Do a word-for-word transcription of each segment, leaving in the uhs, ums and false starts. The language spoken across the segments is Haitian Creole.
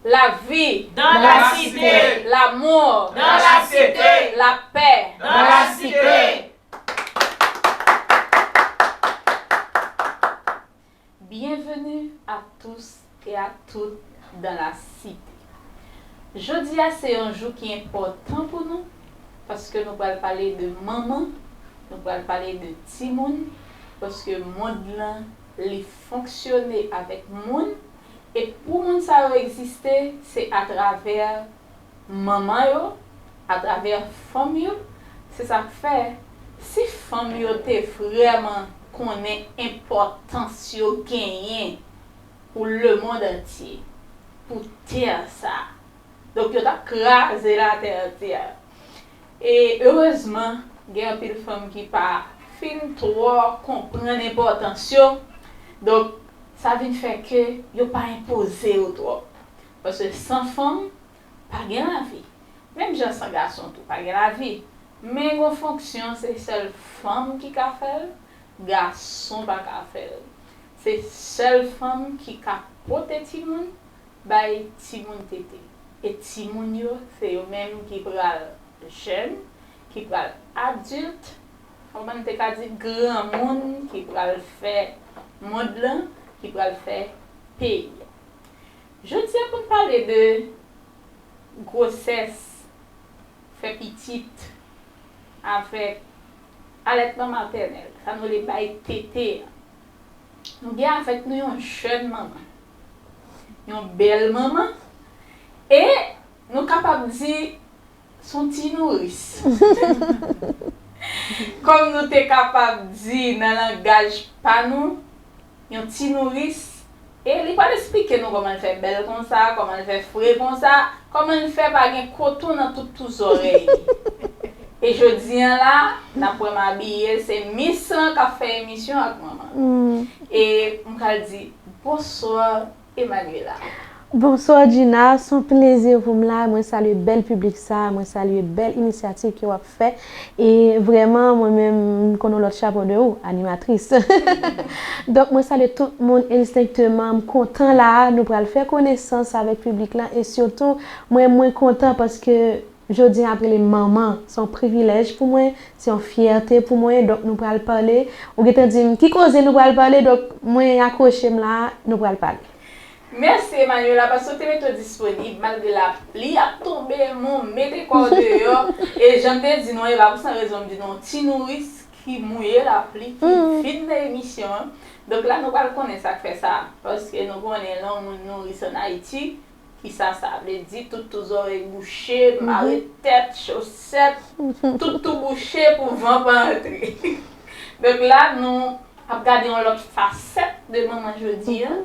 La vie dans la cité. L'amour dans la cité. La paix dans la cité. Bienvenue à tous et à toutes dans la cité. Jodi a se yon jou ki enpòtan pou nou, paske nou pral pale de manman, nou pral pale de timoun, paske mond lan, li fonksyone avèk moun, e pou moun sa yo egziste, se atravè manman yo, atravè fanm yo. Se sa k fè, si fanm yo te vrèman konnen enpòtans yo genyen pou lemonn antye, pou tè sa, donk yo t ap kraze latè antye. E erezman, gen anpil fanm ki pa fin twò konprann enpòtans yo. Donk, sa vin fè ke yo pa enpoze yo twòp. Paske san fanm, pa gen lavi. Menm jan san gason tou, pa gen lavi. Men gon fonksyon, se sèl fanm ki ka fè l, gason pa ka fè l. Se sèl fanm ki ka pote timoun, bay timoun tete. E timoun yo, se yo menm ki pral jèn, ki pral adilt, kòman n te ka di, granmoun ki pral fè mond lan, ki pral fè peyi a. Jodi a, pou n pale de gwosès, fè pitit, avèk alètman matènèl, sa nou rele bay tete a. Nou gen avèk nou yon jèn manman, yon bèl manman, e nou kapab di s on ti nouris. Kòm nou te kapab di nan langaj pa nou, yon ti nouris, e li pral esplike nou kòman l fè bèl konsa, kòman l fè fre konsa, kòman l fè pa gen koton nan tout tou zòrèy li. E jodi a la, n ap wè m abiye, se mis lan k ap fè emisyon ak manman. E m pral di, bonswa, Emmanuela. Bonswa Gina, s on plezi pou m la. Mwen salye bèl piblik sa, mwen salye bèl inisyativ ke w ap fè. E vrèman, mwen menm, m konn yon lòt chapo de ou, animatris. Donk, mwen salye tout moun enstenkteman. M kontan la, nou pral fè konesans avèk piblik lan. E sitou, mwen, mwen kontan paske jodi a ap rele manman. Se yon privilèj pou mwen, se yon fyète pou mwen. Donk, nou pral pale. Ou gentan di m ki koze nou pral pale, donk, mwen akwoche m la, nou pral pale. Mèsi, Emmanuela, paske w te mete w disponib malgre lapli ap tonbe, men w mete kò w deyò. E jan m te di nou, e pa pou san rezon m di nou, ti nouris ki mouye lapli, ki vin nan emisyon an. Donk la, nou pral konnen sa k fè sa. Paske nou konnen lè yon moun nouris ann Ayiti, kisa sa vle di, tout tou zòrèy bouche, mare tèt, chosèt, tout tou bouche pou van pa antre. Donk la, nou ap gade yon lòt fasèt de manman jodi a,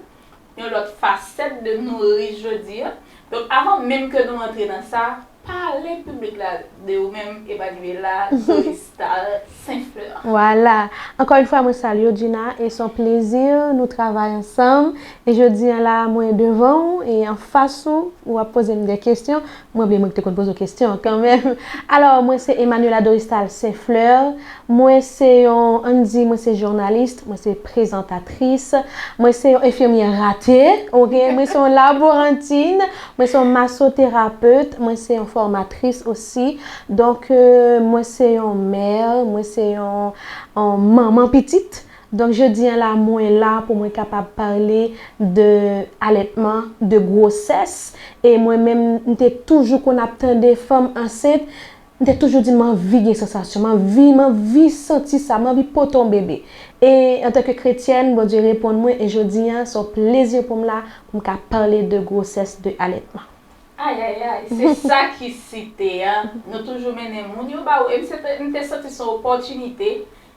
yon lòt fasèt de nouris jodi a. Donk, avan menm ke nou antre nan sa, pale piblik la de ou menm, Emmanuela Doristal Saint Fleur. Vwala. Ankò yon fwa, mwen salye w, Gina, e s on plezi nou travay ansanm. E jodi a la, mwen devan ou e anfas ou, ou ap poze m de kesyon. Mwen byen, mwen te konn poze w kesyon kanmenm. Alò, mwen se Emmanuela Doristal Saint Fleur. Mwen se yon, ann di, mwen se jounalis, mwen se prezantatris, mwen se yon enfimyè rate, oke? Mwen se yon laborantin, mwen se yon masoterapet, mwen se yon fòmatris osi. Donk, euh, mwen se yon mè, mwen se yon, yon manman pitit. Donk, jodi a la, mwen la pou mwen kapab pale de alètman, de gwosès. E mwen menm, m te toujou konn ap tande fanm ansent, m te toujou di m anvi gen sansasyon, m anvi, m anvi santi sa, m anvi pote yon bebe. E antanke kretyèn, Bondye reponn mwen, e jodi a, se yon plezi pou m la, pou m ka pale de gwosès, de alètman. Ayayay, se sa ki site a. Nou toujou mennen moun yo ba ou. E m se te, m te santi se yon opòtinite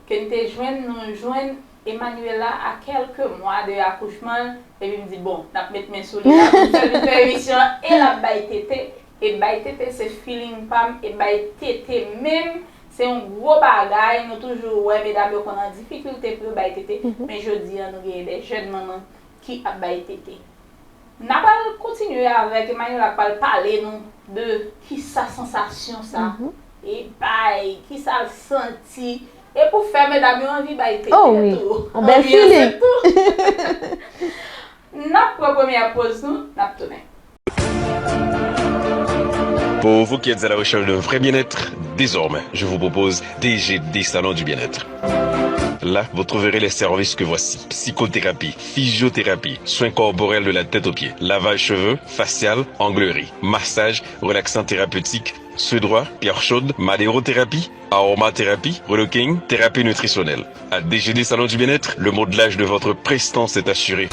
ke n te jwenn, nou jwenn Emmanuela a kèlke mwa de akouchman l. Epi m di, bon, n ap met men sou li la pou n fè l vin fè emisyon an. E l ap bay tete. E bay tete se feeling pa m. E bay tete menm, se yon gwo bagay. Nou toujou wè medam yo konn an difikilte pou yo bay tete. Men jodi a, nou genyen de jèn manman ki ap bay tete. N a pral kontinye avèk Emmanuela k pral pale nou de kisa sansasyon sa e bay, kisa l santi, e pou fè medam yo anvi bay tete tou. Oh wi, yon bèl feeling. Anvi ansent tou. N ap pran premyè poz nou, n ap tounen. Pour vous qui êtes à la recherche d'un vrai bien-être, désormais, je vous propose D G D Salon du Bien-être. Là, vous trouverez les services que voici. Psychothérapie, physiothérapie, soins corporels de la tête aux pieds, lavage cheveux, facial, onglerie, massage, relaxant thérapeutique, seaux droits, pierre chaude, madérothérapie, aromathérapie, relooking, thérapie nutritionnelle. À D G D Salon du Bien-être, le modelage de votre prestance est assuré.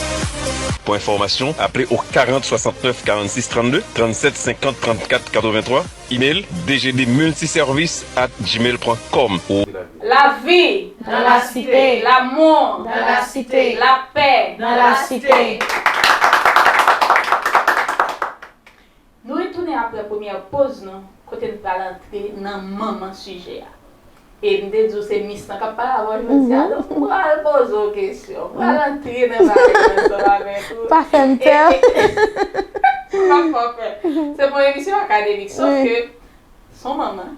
Pour information, appelez au quarante soixante-neuf quarante-six trente-deux, trente-sept cinquante trente-quatre quatre-vingt-trois, email D G D multiservice at gmail point com ou Lavi dans la cité, l'amour dans la cité, la paix dans la cité. Nou retounen apre premyè poz nou, kote n pral antre nan manman sijè a. E m te di w se Miss lan k ap pale avè w jodi a, donk m pral poze w kesyon, m pral antre nan bagay yo ansanm avèk ou. Pa fè m pè. E, e, m ap fè w pè. Se pou yon emisyon akademik, sof ke se yon manman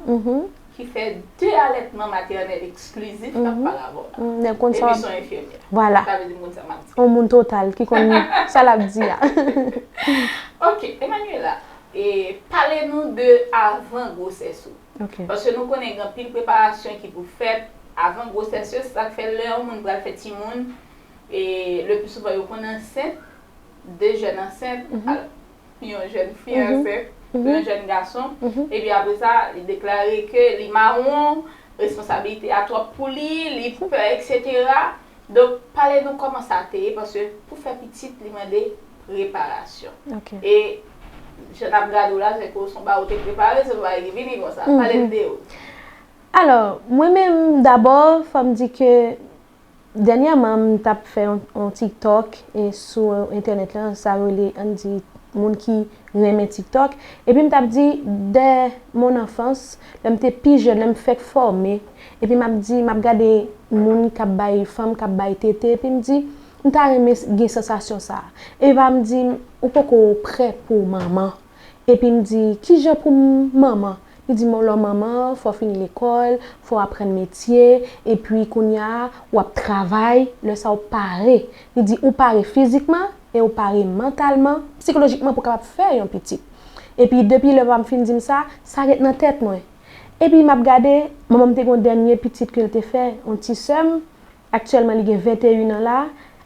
ki fè de alètman matènèl eksklizif k ap pale avè w la. Epi se yon enfimyè. Vwala. Sa vle di moun sa m ap di. Yon moun total ki konn sa l ap di a. Ok, Emmanuela, e pale nou de avan gwosès ou. Ok. Paske nou konnen gen anpil preparasyon ki pou fèt avan gwosès yo, se sa k fè lè yon moun pral fè timoun, e le pli souvan yo konn ansent, de jèn ansent, al, yon jèn fi ansent, yon jèn gason, epi apre sa, li deklare ke li mawon, responsabilite a twòp pou li, li pè, etsetera. Donk, pale nou kòman sa te ye, paske pou fè pitit, li mande preparasyon. Ok. E jan n ap gade w la, se ke w se yon bagay ou te prepare, se yon bagay ki vini konsa. Pale n de ou. Alò, mwen menm, dabò, fò m di ke dènyèman, m t ap fè yon, yon TikTok e sou entènèt la, sa rele, ann di, moun ki renmen TikTok. Epi m t ap di, dè mon enfance, lè m te pi jèn, lè m fèk fòme, epi m ap di, m ap gade moun k ap bay, fanm k ap bay tete, epi m di, m ta renmen s-, gen sansasyon sa a. Epi m di, ou poko prè pou w manman. Epi m di, kijan pou m manman? Li di, bon, lè w manman, fò w fini lekòl, fò w aprann metye, epi kounye a, w ap travay, lè sa a w pare. Li di, ou pare fizikman, e ou pare mantalman, sikolojikman pou w kapab fè yon pitit. Epi depi lè papa m fin di m sa, sa ret nan tèt mwen. Epi m ap gade, manman m te gen yon dènye pitit ke l te fè, yon ti sè m, aktyèlman li gen venteyen an la,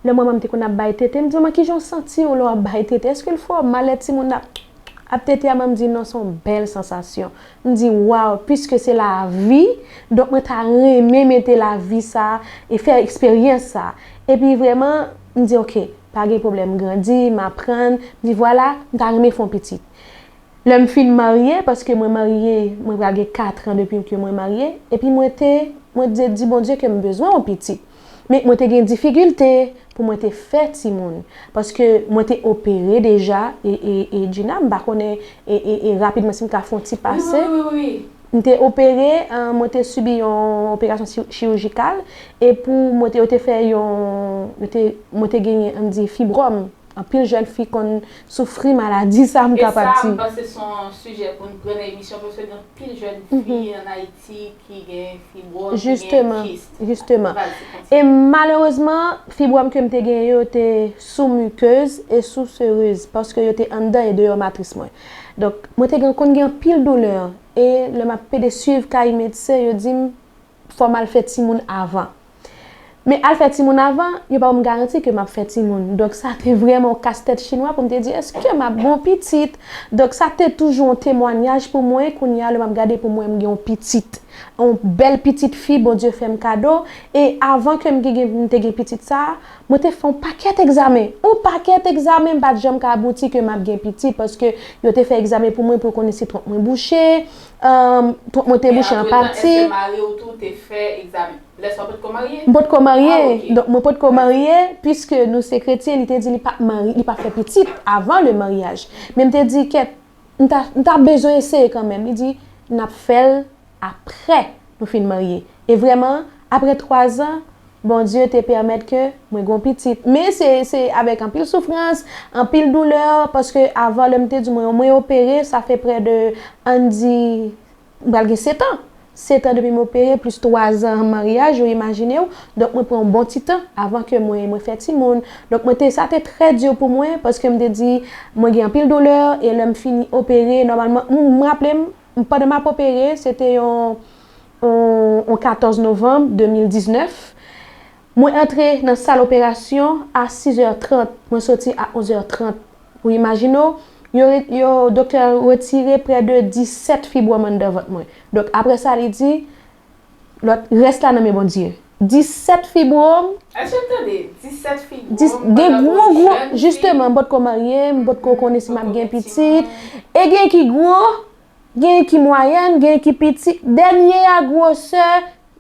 lè manman m te konn ap bay tete, m di, manman, kijan w santi w lè w ap bay tete? Èske l fè w mal lè timoun ap, ap tete a? Manman m di, non, se yon bèl sansasyon. M di, waw, piske se lavi, donk mwen ta renmen mete lavi sa e fè eksperyans sa. Epi vrèman, m di, oke, pa gen pwoblèm, m grandi, m aprann, m di, vwala, m ta renmen fè yon pitit. Lè m fin marye, paske mwen marye, mwen pral gen kat an depi ke mwen marye, epi mwen te, mwen te di Bondye ke m bezwen yon pitit. Men mwen te gen difikilte pou mwen te fè timoun, paske mwen te opere deja, e, e, e Gina, m pa konnen, e, e, e rapidman si m ka fè yon ti pase. Wi, wi, wi, wi. M te opere, eh, mwen te sibi yon operasyon chi-, chirijikal, e pou mwen te, yo te fè yon, yo te, mwen te genyen, ann di, fibwòm. Anpil jèn fi konn soufri maladi sa, m kapab di. E sa, m panse se yon sijè pou n pran nan emisyon, paske gen anpil jèn fi ann Ayiti ki gen fibwòm, ki gen kis. Jisteman, jisteman. Vas-y, continue. E malerezman, fibwòm ke m te genyen yo te sou mikez e sou serez, paske yo te anndan e deyò matris mwen. Donk, mwen te gen, konn gen anpil doulè. E lè m ap pede swiv kay medsen, yo di m, fò m al fè timoun avan. Men al fè timoun avan, yo pa ban m garanti ke m ap fè timoun. Donk, sa te vrèman yon kastèt chinwa pou m te di, èske m ap gen yon pitit? Donk, sa te toujou yon temwanyaj pou mwen. Kounye a, lè m ap gade pou mwen, m gen yon pitit. Yon bèl pitit fi Bondye fè m kado. E avan ke m gen, m te gen pitit sa a, mwen te fè yon pakèt egzamen. Yon pakèt egzamen, m pa t janm ka abouti ke m ap gen pitit, paske yo te fè egzamen pou mwen pou yo konnen si twonp mwen bouche, Ahn, twonp mwen te bouche an pati. Èske mari w tou te fè egzamen? Lè sa w potko marye? M potko marye. Ah, ok. Donk, mwen potko marye, piske nou se kretyen, li te di li p ap mari, li p ap fè pitit avan le maryaj. Men m te di, kèt, m ta, m ta bezwen eseye kanmenm. Li di, n ap fè l apre nou fin marye. E vrèman, apre twa zan, Bondye te pèmèt ke mwen gon pitit. Men se, se avèk anpil soufrans, anpil doulè, paske avan lè m te di mwen, mwen opere, sa fè prè de, ann di, m pral gen sèt an. Sèt an depi m opere, plis twa zan maryaj, ou imajine w. Donk, mwen pran yon bon ti tan avan ke mwen, mwen fè timoun. Donk, mwen te, sa te trè di pou mwen, paske m te di, mwen gen anpil doulè, e lè m fini opere, nòmalman, m, m raple m, m, pandan m ap opere, se te yon, yon, yon katòz novanm de mil diznèf. Mwen antre nan sal operasyon a sis è trant, mwen soti a onz è trant. Ou imajine w, yo, yo, doktè a retire prè de disèt fibwòm anndan vant mwen. Donk, apre sa, li di, lòt, rès la nan men Bondye. Disèt fibwòm, Èske w tande? Disèt fibwòm, dis, gen pandan gwo, yon gwo, jèn fi. Jisteman, m potko marye, m potko konnen si m ap gen pitit. E gen ki gwo, gen ki mwayèn, gen ki piti. Dènye a gwosè,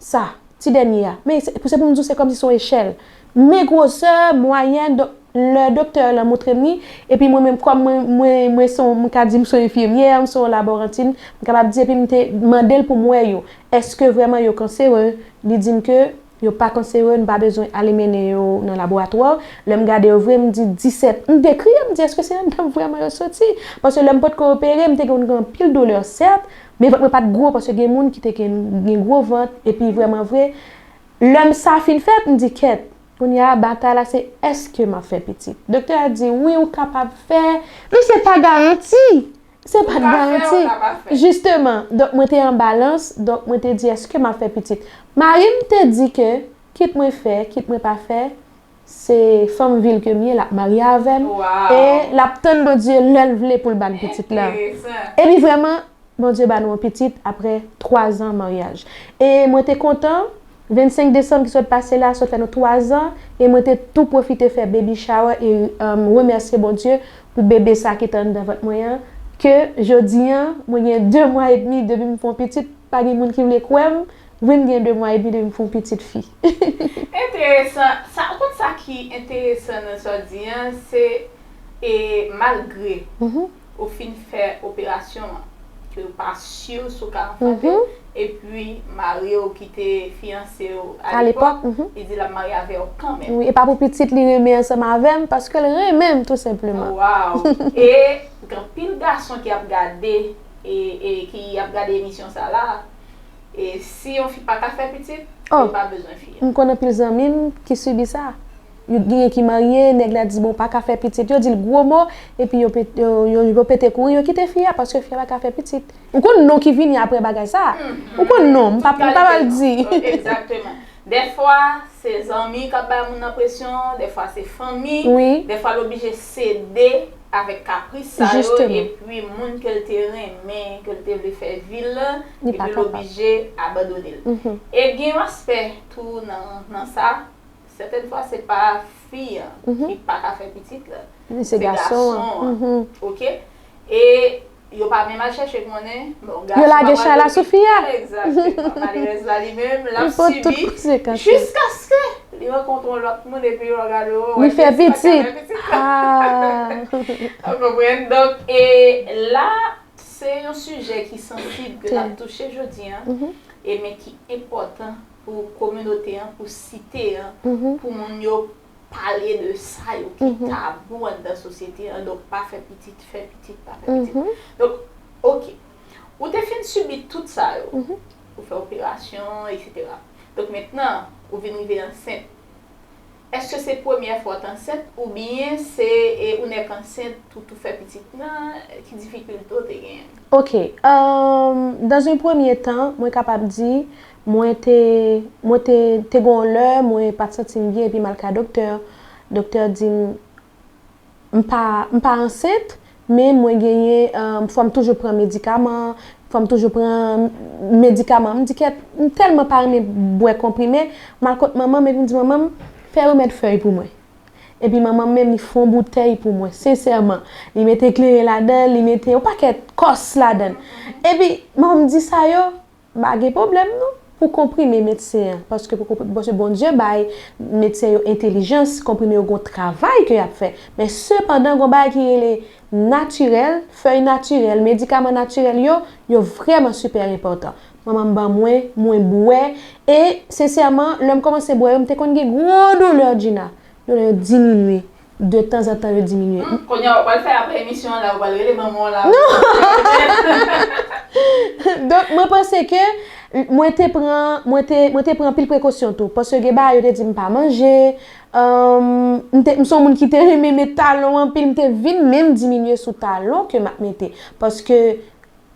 sa, ti dènye a. Men se, se pou m di w, se kòmsi se yon echèl. Men gwosè, mwayèn, donk, lè doktè lan montre m li, epi mwen menm, kòm mwen, mwen, mwen se yon, m ka di m se yon enfimyè, m se yon laborantin, m kapab di, epi m te mande l pou m wè yo. Èske vrèman yo kansere? Li di m ke yo pa kansere, nou pa bezwen ale mennen yo nan laboratwa. Lè m gade yo vre, m di disèt. M dekri yo, m di, èske se anndan m vrèman yo soti? Paske lè m potko opere, m te konn gen anpil doulè, sèt, men vant mwen pa t gwo, paske gen moun ki te gen, gen gwo vant, epi vrèman vre, lè m sa fin fèt, m di, kèt, kounye a, batay la, se èske m ap fè pitit? Doktè a di, wi, ou kapab fè, men se pa garanti. Se pa t garanti. Ou ka fè, ou ka pa fè. Jisteman, donk, mwen te an balans, donk, mwen te di, èske m ap fè pitit? Mari m te di ke, kit mwen fè, kit mwen pa fè, se fanm vil ke m ye, l ap marye avè m, e l ap tann Bondye lè l vle pou l ba n pitit la. Enteresan. Epi vrèman, Bondye ba nou yon pitit apre twa zan maryaj. E mwen te kontan, vennsenk desanm ki sot pase la, sot fè nou twa zan, e mwen te tou pwofite fè baby shower e, um, remèsye Bondye pou bebe sa ki te anndan vant mwen an, ke jodi an, mwen gen de mwa edmi depi m fè yon pitit, pa gen moun ki vle kwè m, wi, m gen de mwa edmi depi m fè yon pitit fi. Enteresan. Sa, ou konn sa ki enteresan nan sa w di an, se, e, malgre ou fin fè operasyon an, ke ou pa si si w ka anfante, epi mari w ki te fiyanse w a lepòk, li di l ap marye avè w kanmenm. Wi, e pa pou pitit li renmen ansanm avè m, paske l renmen m, tou senpleman. Waw! E gen anpil gason ki ap gade, e, e ki ap gade emisyon sa la, e si yon fi pa ka fè pitit, li pa bezwen fi a. M konn anpil zanmi m ki sibi sa. Yo genyen ki marye, nèg la di, bon, pa ka fè pitit. Yo di l gwo mo, epi yo pete, yo, yo, yo pete kouri, yo kite fi a, paske fi a pa ka fè pitit. Ou konn non ki vini apre bagay sa. Ou konn non, m pa, m pa pral di. Egzakteman. Dèfwa, se zanmi k ap bay moun nan presyon, dèfwa se fanmi, dèfwa l oblije sede avèk kapris sa yo, epi moun ke l te renmen, ke l te vle fè vi l, epi l oblije abandone l. E gen yon aspè tou nan, nan sa, sètèn fwa se pa fi an ki pa ka fè pitit la, se gason an. Oke? E yo pa menm al chèche konnen, bon, gason an pral lage chay la sou fi a. Egzakteman. Malerèz la li menm, l ap sibi jiskaske li rankontre yon lòt moun epi yo gade, o, li fè pitit. Ou konprann? Donk, e la, se yon sijè ki sansib ke n ap touche jodi an, e men ki enpòtan pou kominote an, pou site an, pou moun yo pale de sa yo ki tabou anndan sosyete an. Donk, pa fè pitit, fè pitit, pa fè pitit. Donk, oke. Ou te fin sibi tout sa yo. Ou fè operasyon, etsetera. Donk, mentnan, ou vin rive ansent. Èske se premyè fwa w t ansent oubyen se, e, ou nèk ansent, ou tou fè pitit nan, ki difikilte w te genyen? Oke, um, dans un premier temps, mwen kapab di, mwen te, mwen te, te gen yon lè, mwen pa t santi m byen epi m al ka doktè. Doktè di m, m pa, m pa ansent, men mwen genyen, um, fò m toujou pran medikaman, fò m toujou pran medikaman. M di, kèt, m tèlman pa renmen bwè konprime, m al kot manman m epi m di, manman m, fè remèd fèy pou mwen. Epi manman m menm, li fè yon boutèy pou mwen, sensèman. Li mete kleren ladan l, li mete yon pakèt kòs ladan l. Epi manman m di sa yo, pa gen pwoblèm non, pou konprime medsen an. Paske pou konpri-, paske Bondye bay medsen yo entèlijans, konprime yo gon travay ke y ap fè. Men sepandan, gon bagay ki rele natirèl, fèy natirèl, medikaman natirèl yo, yo vrèman sipè enpòtan. Manman m ban mwen, mwen bwè. E, sensèman, lè m kòmanse bwè yo, m te konn gen gwo doulè, Gina. Doulè yo diminye. De tanzantan, yo diminye. Hmm, kounye a, w pral fè apre emisyon an la, ou pral rele manman w la. Non! Donk, mwen panse ke Mwen te pran, mwen te, mwen te pran anpil prekosyon tou, paske gen bagay yo te di m pa manje, um, m te, m se yon moun ki te renmen met talon anpil, m te vin menm diminye sou talon ke m ap mete, paske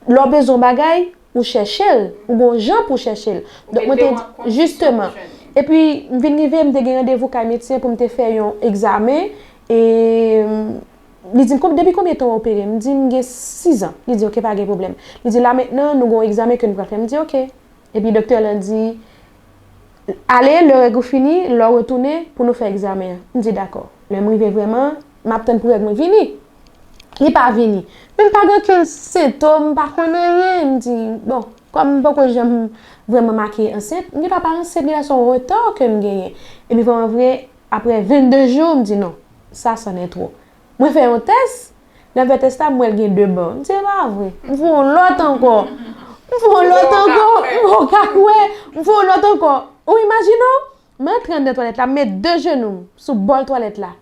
lè w bezwen yon bagay, ou chèche l, ou gon jan pou w chèche l. Donk mwen te, jisteman. Epi m vin rive, m te gen randevou kay medsen pou m te fè yon egzamen, e li di m, "Depi konbyen tan w opere?" M di, "M gen sizan." Li di, "Ok, pa gen pwoblèm." Li di, "La mentnan, nou gen yon egzamen ke nou pral fè." M di, "Ok." Epi doktè lan di, "Ale, lè règ ou fini, lè w retounen pou nou fè egzamen an." M di, "Dakò." Lè m rive vrèman, m ap tann pou règ mwen vini. Li pa vini. Men m pa gen okenn sentòm, m pa konn anyen. M di, "Bon, kòm m poko janm vrèman make ansent, m gendwa pa ansent, gendwa se yon reta ke m genyen." Epi vrèman vre, apre vennde jou, m di, "Non, sa, c'en est trop." Mwen fè yon tès, lè m fè tès la, m wè l gen de ba. M di, "E pa vre." M fè yon lòt ankò. M fè yon lòt ankò. M poko ka kwè. M fè yon lòt ankò. Ou imajine w? M antre anndan twalèt la, m met de jenou m sou bòl twalèt la.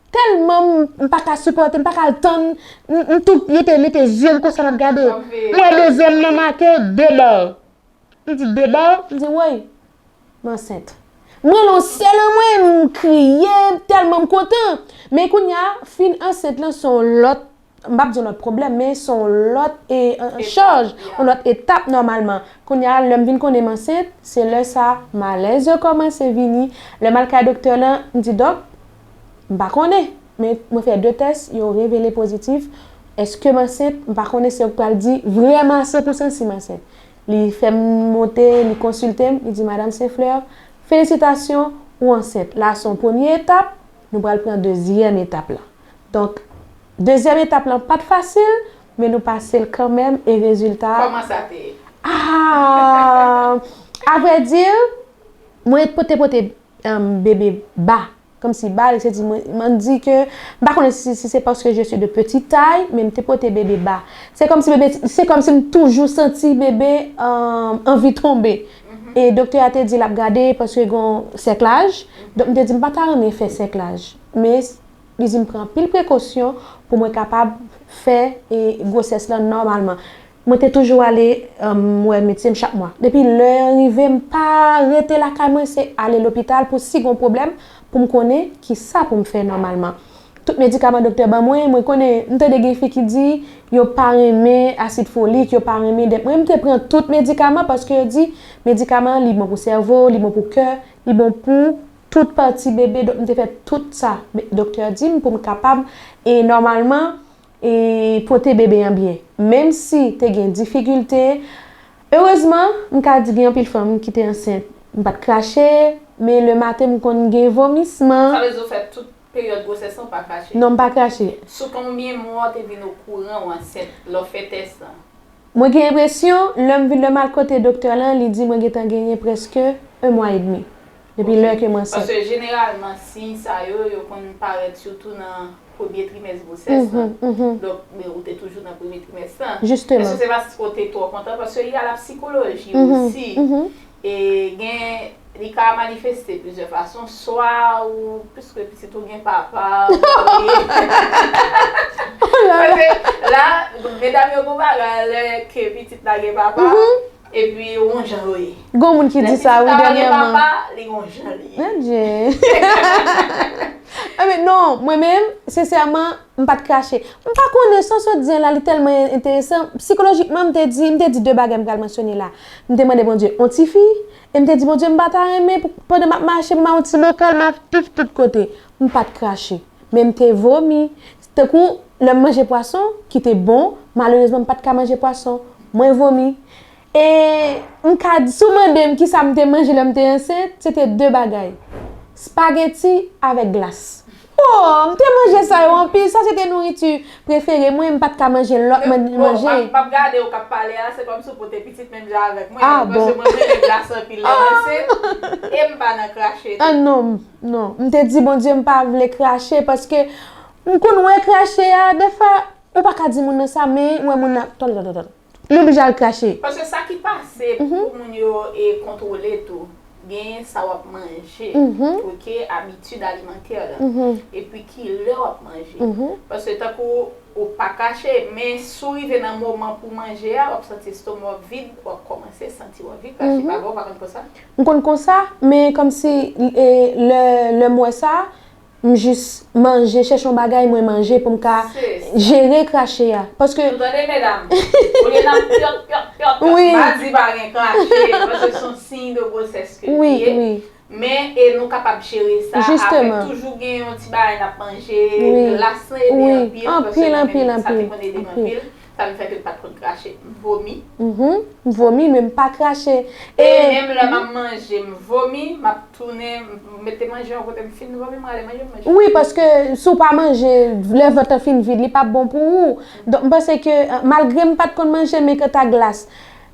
Tèlman m, m pa ka sipòte, m pa ka tann, m, m tou rete mete zye m konsa m ap gade. M wè dezyèm nan make de ba. M di, "De ba?" M di, "Woy, m ansent." M rele yon sè nan mwen, m kriye, tèlman m kontan. Men kounye a, fin ansent lan se yon lòt, m p ap di yon lòt pwoblèm, men se yon lòt e, e, chaj, yon lòt etap nòmalman. Kounye a, lè m vin konnen m ansent, se lè sa, malèz yo kòmanse vini. Lè m al kay doktè lan, m di, "Dòk, m pa konnen." Men mwen fè de tès, yo revele pozitif. Èske m ansent? M pa konnen si yo pral di vrèman a san pou san si m ansent. Li fè m monte, li konsilte m, li di, "Madam Saint-Fleur, felisitasyon, ou ansent. La se yon premye etap, nou pral pran dezyèm etap la." Donk, dezyèm etap lan pa t fasil, men nou pase l kanmenm e rezilta a. Kòman sa te ye? Ah! Avrèdi, mwen te pote, pote, um, bebe ba. Kòmsi ba, li se di mwen, mwen di ke, m pa konnen si, si se paske je suis de petite taille, men m te pote bebe ba. Se kòmsi bebe, se kòmsi m toujou santi bebe, um, anvi tonbe. E doktè a te di l ap gade paske gon sèklaj. Donk, m te di m pa ta renmen fè sèklaj. Men li di m pran anpil prekosyon pou mwen kapab fè, e, gwosès lan nòmalman. Mwen te toujou ale, um, wè medsen m chak mwa. Depi lè an rive, m pa rete lakay mwen, se ale lopital pou si gon pwoblèm, pou m konnen kisa pou m fè nòmalman. Tout medikaman doktè ban mwen, mwen konnen, m tande gen fi ki di yo pa renmen asid folik, yo pa renmen dèt. Mwen, m te pran tout medikaman paske yo di medikaman an, li bon pou sèvo, li bon pou kè, li bon pou tout pati bebe. Donk, m te fè tout sa me-, doktè di m pou m kapab, e, nòmalman, e, pote bebe an byen. Menm si te gen difikilte, erezman, m ka di gen anpil fanm ki te ansent. M pa t krache, men lematen m konn gen vomisman. Sa vle di w fè tout peryòd gwosès lan w pa krache? Non, m pa krache. Sou konbyen mwa w te vin okouran w ansent lè w fè tès lan? Mwen gen enpresyon, lè m vin, lè m al kote doktè lan, li di mwen gentan genyen prèske un mois et demi. Depi lè ke m ansent. Paske jeneralman, siy sa yo, yo konn parèt sitou nan premye trimès gwosès lan. Donk, men ou te toujou nan premye trimès lan. Jisteman. Èske se paske w te twò kontan? Paske li a la sikoloji osi. E gen, li ka manifeste plizyè fason. Swa ou, piske pitit ou gen papa, ou pa vle. Paske la, medam yo gon bagay, lè ke pitit la gen papa, epi ou gon jan yo ye. Gon moun ki di sa, wi, dènyèman. Lè pitit la pa gen papa, li gon jan li ye. Adje. Enben, non, mwen menm, sensèman, m pa t krache. M pa konnen sa w sot di an la, li tèlman enteresan. Sikolojikman, m te di, m te di de bagay m pral mansyone la. M te mande Bondye yon tifi, e m te di, "Bondye, m pa ta renmen pou, pandan m ap mache, pou m al yon ti lokal, m ap pif tout kote." M pa t krache. Men m te vomi. Tankou lè m manje pwason, ki te bon, malerezman, m pa t ka manje pwason. Mwen vomi. E m ka di, si w mande m kisa m te manje lè m te ansent, se te de bagay. Spaghetti avèk glas. Oh, m te manje sa yo anpil. Sa se te nouriti prefere mwen. M pa t ka manje lòt manje. Bon, m ap, m ap gade ou k ap pale a, se kòmsi w pote pitit menm jan avèk mwen. Ah, bon. Paske mwen renmen glas anpil lè m ansent. E m pa nan krache tou. Ah, non, non. M te di Bondye m pa vle krache, paske m konn wè krache a, defwa, ou pa ka di moun nan sa, men ou wè moun nan, tòl, tòl, tòl, tòl. Li oblije al krache. Paske sa ki pase pou moun yo, e, kontwole tou, genyen sa w ap manje, oke, abitid alimantè lan, epi kilè w ap manje. Paske tankou Ou pa krache, men si w rive nan moman pou manje a, w ap santi estoma w ap vid, w ap kòmanse santi w anvi krache. Mhm. Pa vre, ou pa konn konsa? M konn konsa, men kòmsi e, lè, lè m wè sa, m jis manje, chèche yon bagay, mwen manje pou m ka jere krache a. Paske. Nou tande, medam? Olye n ap pyòt, pyòt, pyòt, pyòt, pa di pa gen krache, paske se yon siy de gwosès ke l ye. Men e nou kapab jere sa avèk toujou gen yon ti bagay n ap manje, glas lan ede anpil, paske mwen menm sa te konn ede m anpil, sa vin fè ke m pa t konn krache, m vomi. M vomi, men m pa krache. E menm lè m ap manje, m vomi, m ap tounen, m mete manje yon kote, m fin vomi, m rale manje, m manje. Wi, paske si w pa manje, lè vant lan fin vid, li p ap bon pou ou. Donk, m panse ke, malgre m pa t konn manje, men kanta glas,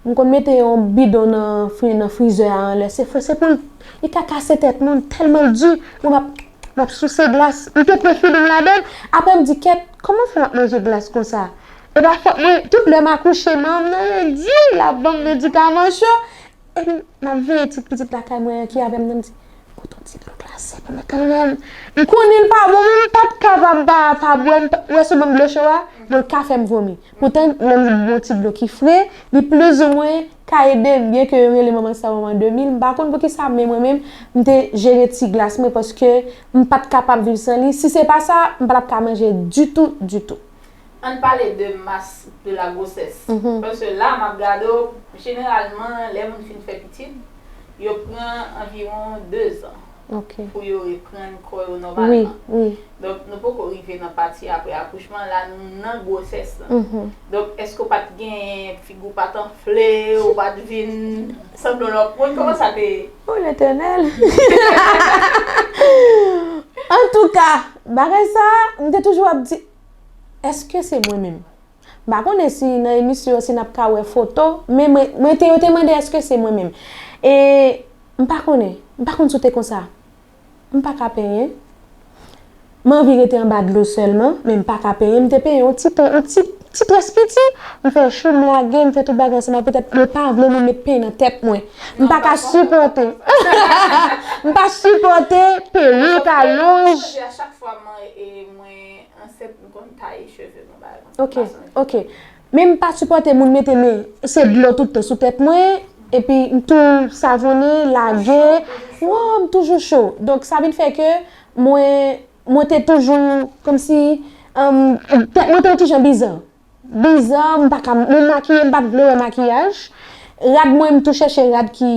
M konn mete yon bidon nan fri nan frizè a anlè. Se fre, se pou l, li ka kase tèt moun, tèlman l di. Mwen m ap, m ap souse glas. M te pran feeling ladan l. Apre m di, kèt, kòman fè m ap manje glas konsa? E pa fòt mwen, tout lè m akouche, manman m nan redi, l ap ban m medikaman cho. Epi m ap veye ti pitit lakay mwen an ki avè m nan, m di, Pote yon ti dlo glase pou mwen kanmenm. M konnen l pa bon, men m pa t kapab pa, pa bwè l. Ou wè sou bann dlo cho a, dlo l ka fè m vomi. Poutan, lè m bwè yon ti dlo ki fre, li plizoumwen ka ede m, byenke yo rele manman sa manman de mil, m pa konn poukisa, men mwen menm, m te jere ti glas mwen paske m pa t kapab viv san li. Si se pa sa, m pa t ap ka manje ditou, ditou. Ann pale de mas de la gwosès. Paske la, m ap gade w, jeneralman, lè moun fin fè pitit, yo pran anviwon dezan pou yo reprann kò yo nòmalman. Donk, nou poko rive nan pati apre akouchman, la nou nan gwosès lan. Donk, èske w pa t genyen, figi w pa t anfle, ou pa t vin sanble yon lòt moun, kòman sa te ye? O Letènèl! Antouka, bagay sa, m te toujou ap di, Èske se mwen menm? M pa konnen si nan emisyon yo si n ap ka wè foto, men mwen, mwen te, yo te mande èske se mwen menm. E m pa konnen, m pa konn si w te konsa. M pa ka penyen. M anvi rete anba dlo sèlman, men m pa ka penyen. M te penyen yon ti tan, yon ti, ti tres piti. M fè chou, m lage, m fè tout bagay ansanm. Petèt, mwen pa vle moun met penyen nan tèt mwen. M pa ka sipòte. M pa sipòte penyen, talon. Chak fwa mwen, e, mwen ansent, m konn taye cheve mwen, bagay konsa. Ok, ok. Men m pa sipòte moun mete men, se dlo tout tan sou tèt mwen, epi m tou savonnen, lage. Wow, m toujou cho. Donk, sa vin fè ke mwen, mwen te toujou, kòmsi, tèt mwen te yon ti jan biza. Biza, m pa ka, mwen makiye, m pa t vle wè makiyaj. Rad mwen, m tou chèche rad ki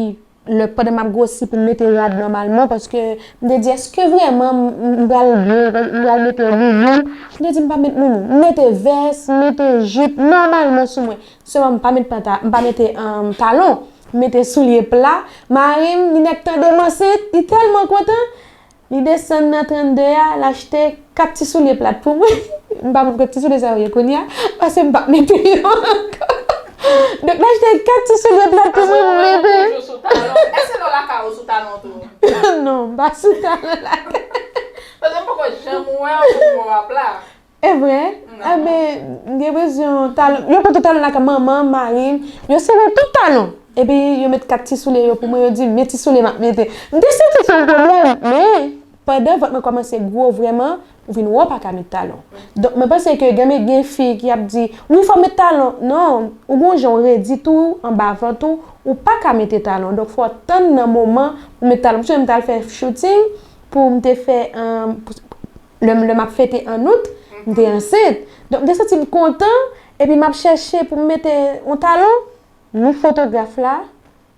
lè pandan m ap gwosi pou m mete rad nòmalman, paske m te di, èske vrèman m, m pral byen, m pral mete yon moumou? M te di, m pa met moumou. M mete vès, m mete jip nòmalman sou mwen. Sèlman m pa met panta, m pa mete, um, talon. M mete soulye pla. Mari m, li nèk tande m ansent, li tèlman kontan. Li desann nan trannde a, l achte kat ti soulye plat pou mwen. M pa konn kot ti soulye sa yo ye kounye a, paske m p ap mete yo ankò. Donk, l achte kat ti soulye plat pou mwen, m mete. Toujou sou talon. Èske nan lakay ou sou talon tou? Non, m pa sou talon lakay. Paske m poko janm wè w sou mo a pla. E vre? Enben, m gen enpresyon talon. Yo pote talon lakay manman m, mari m. Yo sere tout talon. Epi yo met kat ti soulye yo pou mwen, yo di m, men ti soulye m ap mete. M te santi se yon pwoblèm, men pandan vant mwen kòmanse gwo vrèman, ou vin wè w pa ka met talon. Donk, mwen panse ke gen, gen fi ki ap di, wi, fò w met talon. Non, ou gon jan w redi tou, anba vant ou, ou pa ka mete talon. Donk, fò w tann nan moman pou w met talon. Paske m t al fè shooting pou m te fè, um, pou, lè, lè m ap fete an out, m te ansent. Donk, m te santi m kontan, epi m ap chèche pou m mete yon talon. Ni fotograf la,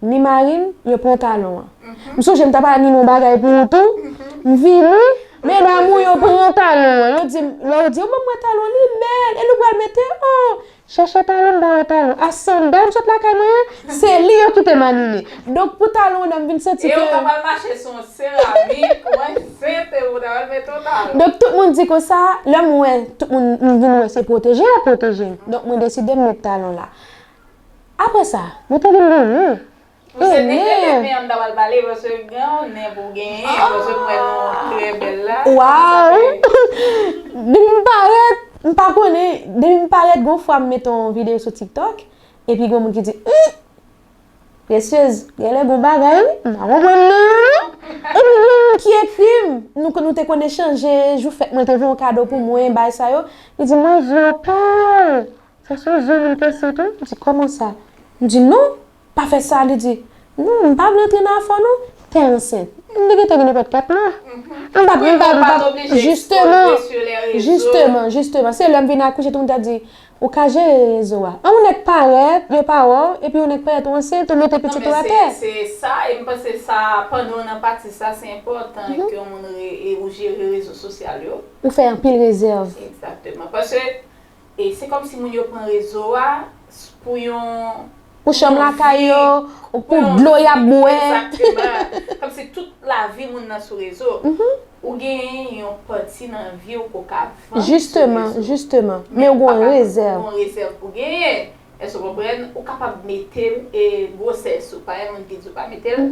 ni mari m, yo pran talon an. M sonje m ta pral anime yon bagay pou ou tou. M vini, medam ou yo pran talon an. Yo di m, lè yo di, o, ban mwen talon, li bèl, e li pral mete, o, chèche talon, m pa wè talon. A sandal m sot lakay mwen an, se li yo kite m anime. Donk, pou talon an, m vin santi ke. E ou ta pral mache sou yon seramik, ou ansent, e ou ta pral mete yon talon. Donk, tout moun di konsa, lè m wè, tout moun, m vin wè se pwoteje y ap pwoteje m. Donk, mwen deside m met talon la. Apre sa, mwen te vin gen nen. Ou se nen tete, men an m ta pral pale, paske gen yon nen pou w genyen, paske m wè nou trè bèl la. Waw! Depi m parèt, m pa konnen, depi m parèt, gon fwa m mete yon videyo sou TikTok, epi gen yon moun ki di, hum! Presyez, genlè gon bagay wi, m pa konprann nen an non. Yon moun ki ekri m, nou, nou te konn echanje, jou fèt mwen, te voye yon kado pou mwen, bagay sa yo. Li di, "Mwen, je yo pale." Sa se je moun te sou tou. M di, "Kòman sa?" M di, "Non, pa fè sa." Li di, "Non, m pa vle antre nan afè w, non." Te ansent. M te gentan gen nenpòt kat mwa. M pa, m pa, m pa, jisteman, jisteman, jisteman. Se lè m vin akouche, tout moun ta di, "Ou ka jere rezo a." An, yon nèg parèt, yo pa wè w, epi yon nèg parèt, ou ansent, ou mete pitit ou atè. Se, se sa, e m panse sa, pandan w nan pati sa, se enpòtan ke yon moun re, e ou jere rezo sosyal yo. Ou fè anpil rezèv. Egzakteman. Paske, e se kòmsi moun yo pran rezo a s-, pou yon, pou chanm lakay yo, pou dlo y ap bwè. Egzakteman. Kòmsi tout lavi moun nan sou rezo. Ou genyen yon pati nan vi w ke w ka vann sou rezo. Jisteman, jisteman. Men ou gen yon rezèv. Ou gen yon rezèv pou genyen. Èske w konprann? Ou kapab mete l, e, gwosès ou. Pa gen moun ki di w pa mete l.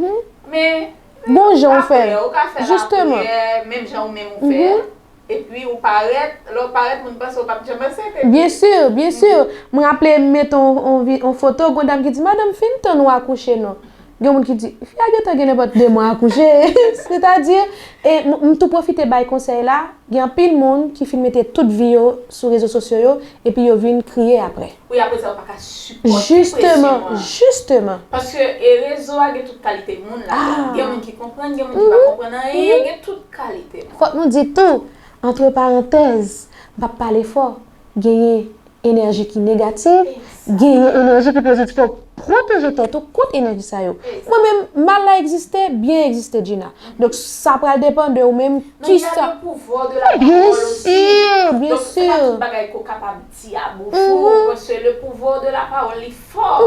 Men, gon jan ou fè l. Ou ka fè l aprè, menm jan ou menm ou fè l. Epi ou parèt, lè w parèt, moun panse w pa t janm ansent. Byen si, byen si. Mwen raple m mete on, on vi-, on foto, gon dam ki di, "Madanm, fin tann ou akouche non." Gen moun ki di, "Fi a gentan gen nenpòt de mwa akouche." Sètadi, e m, m tou pwofite bay konsèy la, gen anpil moun ki fin mete tout vi yo sou rezo sosyo yo, epi yo vin kriye aprè. Wi, apre sa, ou pa ka sipòte presyon an. Jisteman, jisteman. Paske, e, rezo a gen tout kalite moun ladan. Gen moun ki konprann, gen moun ki pa konprann anyen, gen tout kalite moun. Fòk nou di tou, antre parantèz, m p ap pale fò, genyen enèji ki negatif, genyen enèji ki pozitif. Fòk pwoteje tèt ou kont enèji sa yo. Mwen menm, mal la egziste, byen egziste, Gina. Donk, sa pral depann de ou menm, kisa. Non, il y a le pouvoir de la parole aussi. Byen si, byen si. Donk, se pa tout bagay ke w kapab di a bouch ou, paske le pouvoir de la parole, li fò.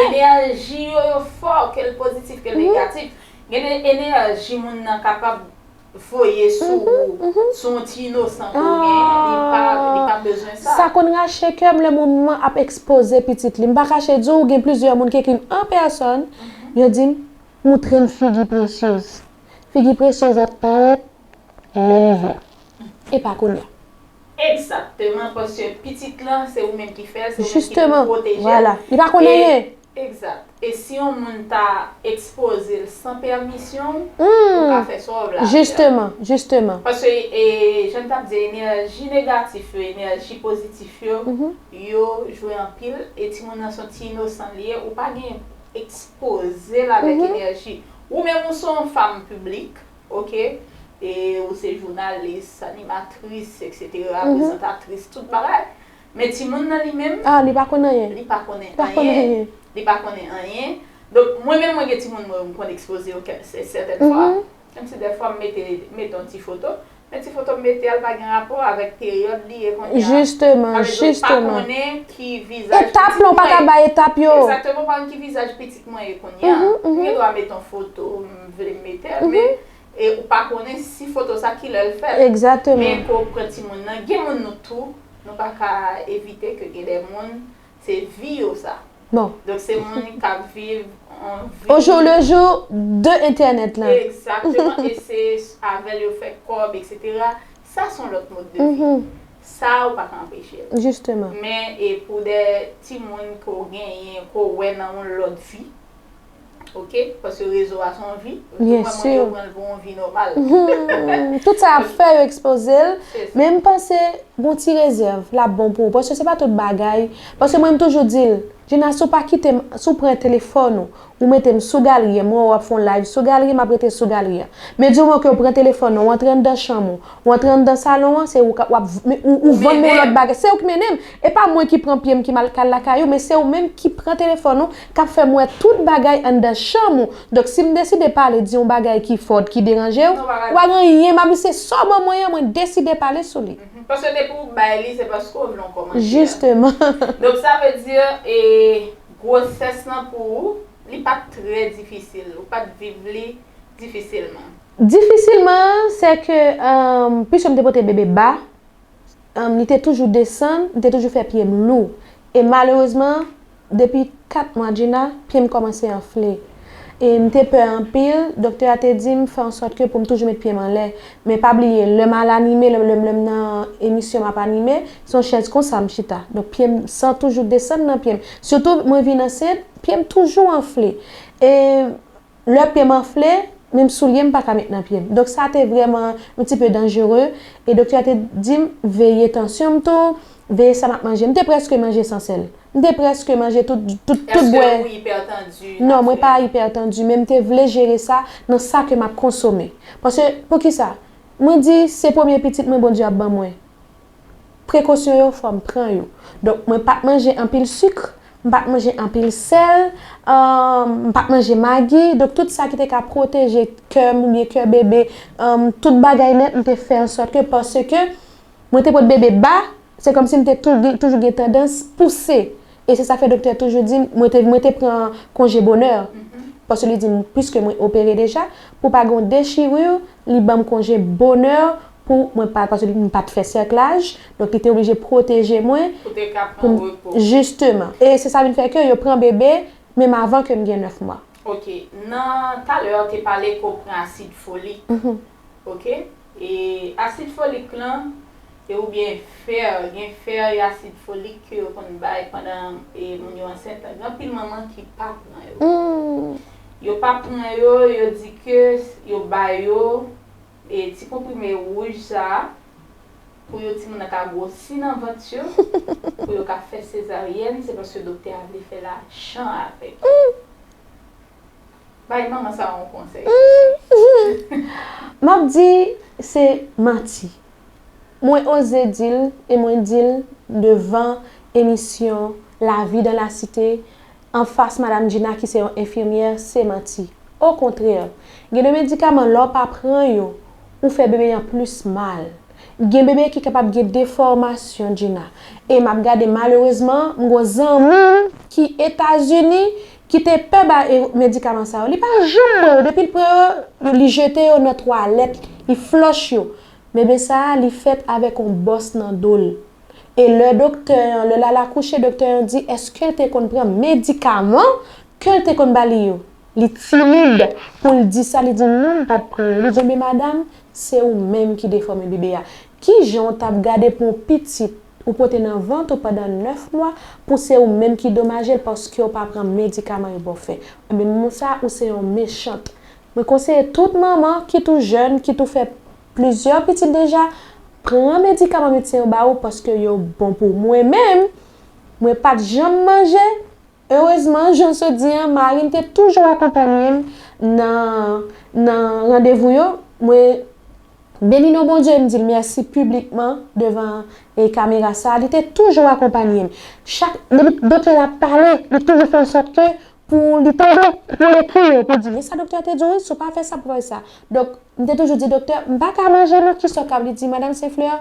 Enèji yo, yo fò, ke l pozitif, ke l negatif. Gen de enèji moun nan kapab voye sou, sou yon ti inosan ke w genyen, li pa, li pa bezwen sa. Sa konn rache kè m lè moun mwen ap ekspoze pitit li. M pa kache di w, gen plizyè moun ki ekri m an pèsòn, yo di m, "Moutre m figi Precieuse." Figi Precieuse ap parèt leve. E pa kounye a. Egzakteman, paske pitit lan, se ou menm ki fè l, se ou menm ki pou pwoteje l. Jisteman, vwala. Li pa konn anyen. Egzat. E si yon moun ta ekspoze l san pèmisyon w, ou ka fè sa w vle avè l. Jisteman, jisteman. Paske, e, jan m t ap di, enèji negatif yo, enèji pozitif yo, yo jwe anpil, e timoun nan se yon ti inosan li ye, ou pa gen ekspoze l avèk enèji. Ou menm ou se yon fanm piblik, oke? E ou se jounalis, animatris, etsetera, prezantatris, tout bagay. Men timoun nan li menm, ah, li pa konn anyen. Li pa konnen anyen. Li pa konnen anyen. Donk, mwen menm, mwen gen timoun mwen, m konn ekspoze yo kè-, sè-, sètèn fwa. Menm si dèfwa m mete, mete yon ti foto, men ti foto m mete a, l pa gen rapò avèk peryòd li ye kounye a. Jisteman, jisteman. Sa vle di, ou pa konnen ki vizaj pitit mwen ye. Etap lan, ou pa ka bay etap yo. Egzakteman, ou pa konn ki vizaj pitit mwen ye kounye a. M gen dwa mete yon foto, m vle m mete l, men e ou pa konnen si foto sa ki lè l fèt. Egzakteman. Men ke w pran timoun nan, gen moun nou tou, nou pa ka evite ke gen de moun, se vi yo sa. Bon. Donk, se moun k ap viv yon vi. Au jour le jour de entènèt lan. Egzakteman. E se avè l yo fè kòb, etsetera. Sa se yon lòt mòd de vi. Sa, ou pa ka anpeche l. Jisteman. Men, e pou de timoun ke w genyen, ke w wè nan yon lòt vi, oke? Paske rezo a se yon vi. Byen si. Mwen, mwen, yo pran l pou yon vi nòmal. Tout sa y ap fè, yo ekspoze l. Se sa. Men m panse, gon ti rezèv, l ap bon pou ou. Paske se pa tout bagay. Paske mwen, m toujou di l, Gina, si w pa kite m, si w pran telefòn ou, ou mete m sou galri an, m wè w ap fè yon live sou galri an, m ap rete sou galri an. Men di moman ke w pran telefòn ou, w antre anndan chanm ou, ou antre anndan salon an, se ou k ap, w ap, men ou, ou vann mwen yon lòt bagay. Se ou ki mennen m. E pa mwen ki pran pye m ki m al lakay ou, men se ou menm ki pran telefòn ou, k ap fè m wè tout bagay anndan chanm ou. Donk, si m deside pale, di yon bagay ki fò, ki deranje w, ou pa gen anyen, m ap di se sa w ban mwen an, mwen deside pale sou li. Paske depi w bay li, se paske w vle yon kòmantè. Jisteman. Donk, sa vle di, e, gwosès lan pou ou, li pa t trè difisil. Ou pa t viv li difisilman. Difisilman, se ke, um, piske m te pote bebe ba, um, li te toujou desann, li te toujou fè pye m lou. E malerezman, depi kat mwa, Gina, pye m kòmanse anfle. E m te pè anpil, doktè a te di m fè an sòt ke pou m toujou met pye m anlè. Men pa bliye, lè m al anime, lè, lè, lè m nan emisyon m ap anime, se yon chèz konsa m chita. Donk, pye m, san toujou desann nan pye m. Sitou, mwen vin ansent, pye m toujou anfle. E lè pye m anfle, menm soulye m pa ka met nan pye m. Donk sa te vrèman yon ti pe danjere. E doktè a te di m veye tansyon m tou, veye sa m ap manje. M te prèske manje san sèl. M te prèske manje tout, tout, tout bwè. Èske ou ipètandi? Non, mwen pa ipètandi, men m te vle jere sa nan sa ke m ap konsome. Paske, poukisa? Mwen di, se premye pitit mwen Bondye ap ban mwen. Prekosyon yo, fò m pran yo. Donk, mwen pa t manje anpil sik, m pa t manje anpil sèl, euh, m pa t manje magi. Donk, tout sa ki te ka pwoteje kè m oubyen kè bebe, euh, tout bagay nèt, m te fè an sòt ke, paske mwen te pot bebe ba, se kòmsi m te tou-, toujou gen tandans pouse. E se sa fè doktè toujou di m, mwen te, mwen te pran konje bonè. Paske li di m, piske mwen opere deja, pou pa gen dechiri, li ban m konje bonè pou mwen pa, paske m pa t fè sèklaj, donk li te oblije pwoteje mwen. Pou te ka pran repo. Jisteman. E se sa vin fè ke yo pran bebe, menm avan ke m gen nèf mwa. Ok, nan talè ou te pale ke w pran asid folik. Ok? E asid folik lan, e oubyen fè, gen fè e asid folik ke yo konn bay pandan e moun yo ansent lan. Gen anpil manman ki pa pran yo. Yo pa pran yo, yo di ke yo ba yo e ti konprime wouj sa a pou yo timoun nan ka gwosi nan vant yo, pou yo ka fè sezaryèn, se paske doktè a vle fè lajan avèk yo. Bay manman sa yon konsèy. M ap di se manti. Mwen oze di l e mwen di l devan emisyon La vie dans la cité, anfas Madam Gina ki se yon enfimyè, se manti. Okontrè, gen de medikaman lè w pa pran yo, ou fè bebe an plis mal. Gen bebe ki kapab gen defòmasyon, Gina. E m ap gade malerezman, m gon zanmi m ki Etazini ki te pè ba e medikaman sa yo. Li pa janm pran yo. Depi l pran yo, li jete yo nan twalèt, li flòch yo. Bebe sa a, li fèt avèk yon bòs nan do l. E lè doktè an, lè l al akouche, doktè an di, èske l te konn pran medikaman ke l te konn ba li yo? Li timid pou l di sa, li di, non, m pa t pran yo. Li di, men madam, se ou menm ki defòme bebe a. Kijan w t ap gade pou yon pitit ou pote nan vant ou pandan nèf mwa, pou se ou menm ki domaje l paske w pa pran medikaman yo ba w fè? Ebyen, moun sa, ou se yon mechant. Mwen konseye tout manman ki tou jèn, ki tou fè plizyè pitit deja, pran medikaman medsen yo ba ou paske yo bon pou ou. Mwen menm, mwen pa t janm manje. Erezman, jan w sot di an, mari m te toujou akonpanye m nan, nan randevou yo. Mwen beni non Bondye, m di l mèsi piblikman devan e kamera sa a. Li te toujou akonpanye m. Chak, depi doktè a ap pale, li toujou fè an sòt ke pou li tande, pou l ekri yo, pou l di, men sa doktè a te di w, wi, si w pa fè sa, pou fè sa. Donk, m te toujou di, doktè, m pa ka manje non, kisa w ka, li di, madam Senflè,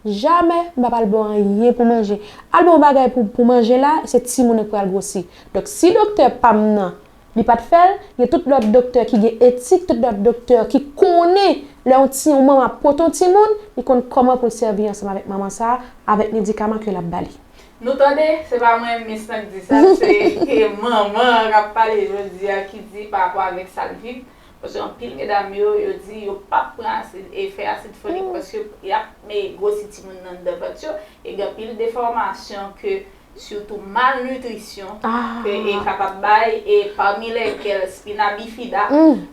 jamè m p ap al ba w anyen pou manje. Al ba w bagay pou, pou manje la, se timoun nan k pral gwosi. Donk, si doktè pa m nan, li pa t fè l, gen tout lòt doktè ki gen etik, tout lòt doktè ki konnen lè yon ti, yon manman ap pote yon timoun, li konn kòman pou l sèvi ansanm avèk manman sa a, avèk medikaman ke l ap ba li. Nou tande, se pa mwen, Miss Nan k di sa, se manman an k ap pale jodi a ki di pa rapò avèk sa l viv. Paske anpil medam yo, yo di yo p ap pran asid, e fè asid folik paske y ap, e, gwosi timoun nan anndan vant yo. E gen anpil defòmasyon ke, sitou malnitrisyon, ke e kapab bay, e pami lèkèl spina bifida,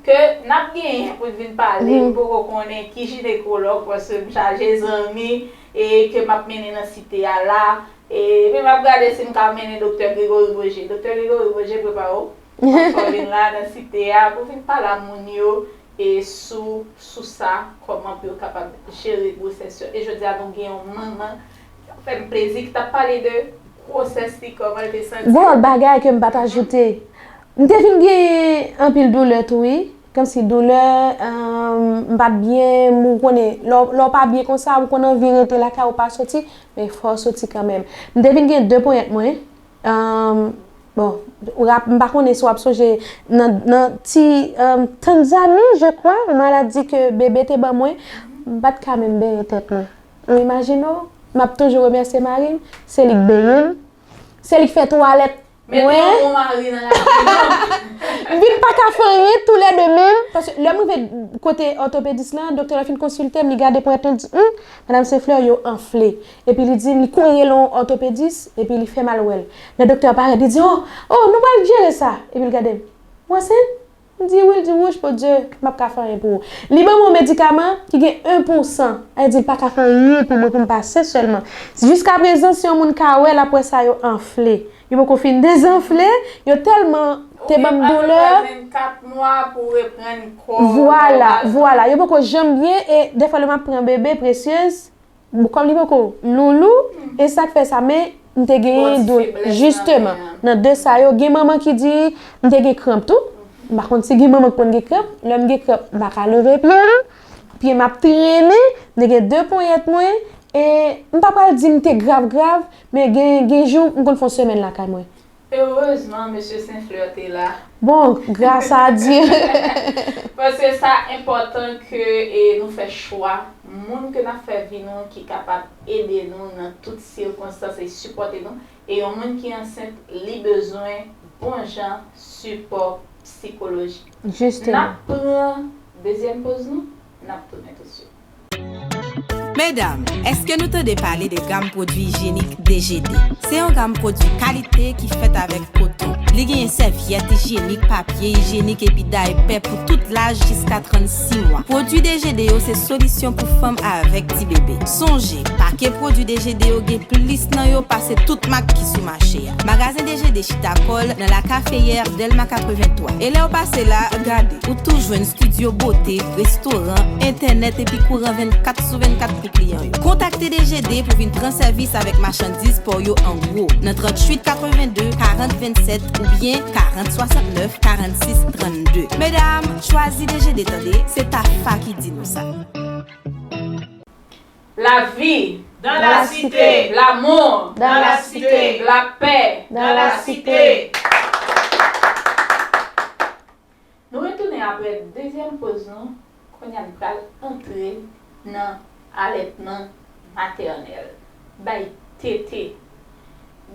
ke n ap genyen pou n vin pale, m poko konnen ki jinekològ, paske m chaje zanmi, e ke m ap mennen nan site a la. E men m ap gade si m ka mennen Doktè Gregory Roger. Doktè Gregory Roger, prepare w. Fò w vin la nan site a pou vin pale a moun yo e sou, sou sa, kòman pou yo kapab jere gwosès yo. E jodi a nou gen yon manman, sa fè m plezi, ki t ap pale de gwosès li, kòman l te santi l. Gon lòt bagay ke m pa t ajoute. M te vin gen anpil doulè tou, wi. Kòmsi doulè, m pa t byen, ou konnen, lè w, lè w pa byen konsa, ou konn anvi rete lakay ou, pa soti, men fò w soti kanmenm. M te vin gen de ponyèt mwen. Bon, rap, m pa konnen si w ap sonje nan, nan ti, Tanzani, je crois, yon maladi ke bebe te ban mwen, m pa t ka menm benyen tèt mwen. Ou imajine w, m ap toujou remèsye mari m, se li k benyen m, se li k fè twalèt. Mete yon bon mari nan lavi w. M vin pa ka fè anyen toulède menm, paske lè m rive kote òtopedis lan, doktè la fin konsilte m, li gade ponyèt mwen, li di, hmm, madam Senflè, yo anfle. Epi li di m, li kouri rele yon òtopedis, epi li fè m al wè l. Lè doktè a parèt, li di, oh, oh, nou pral jere sa. Epi l gade m, ou ansent? M di wi, l di wouch, Bondye, m p ap ka fè anyen pou ou. Li ban mwen yon medikaman ki gen en pou san. Sa vle di l pa ka fè anyen pou mwen, pou m pase sèlman. Jiskaprezan, si yon moun ka wè l, l ap wè sa yo anfle. Yo poko fin dezanfle, yo tèlman te ban m doulè. Ou gen apeprè vennkat mwa pou reprann kò w nòmal. Vwala, vwala. Yo poko janm byen, e dèfwa lè m ap pran bebe, Presyez, kòm li poko loulou, e sa k fè sa, men m te genyen doulè. Jisteman, nan de sa yo, gen manman ki di m te gen kranp tou. M pa konn si gen manman k konn gen kranp. Lè m gen kranp, m pa ka leve pye m. Pye m ap trennen, m te gen de ponyèt mwen, e m pa pral di m te grav grav, men gen, gen jou m konn fè yon semèn lakay mwen. Erezman, mesye Senflè te la. Bon, gras a Dye. Paske sa enpòtan ke, e, nou fè chwa. Moun ke n ap fè vi nou ki kapab ede nou nan tout sikonstans e sipòte nou. E yon moun ki ansent, li bezwen bon jan sipò sikolojik. Jisteman. N ap pran dezyèm poz nou, n ap tounen tousuit. Medam, èske nou tande pale de gam pwodui ijyenik D G D? Se yon gam pwodui kalite ki fèt avèk koton. Li genyen sèvyèt ijyenik, papye ijyenik epi daypè pou tout laj jiska trannsis mwa. Pwodui D G D yo se solisyon pou fanm avèk ti bebe. Sonje, pake pwodui D G D yo gen plis nan yo pase tout mak ki sou mache a. Magazen D G D chita kò l nan La Caféière, Dèlma katrevenntwa. E lè w pase la, gade, ou tou jwenn estidyo bote, restoran, entènèt epi kouran vennkat sou vennkat pou kliyan yo. Kontakte D G D pou vin pran sèvis avèk machandiz pa w yo an gwo nan tranntuit katrevenndde karant vennsèt oubyen karant swasantnèf karannsis trannde. Medam, chwazi D G D tande, se Tafa ki di nou sa. La vie dans la cité. L'amour dans la cité. La paix dans la cité. Nou retounen apre dezyèm poz nou. Kounye a n pral antre nan alètman matènèl. Bay tete.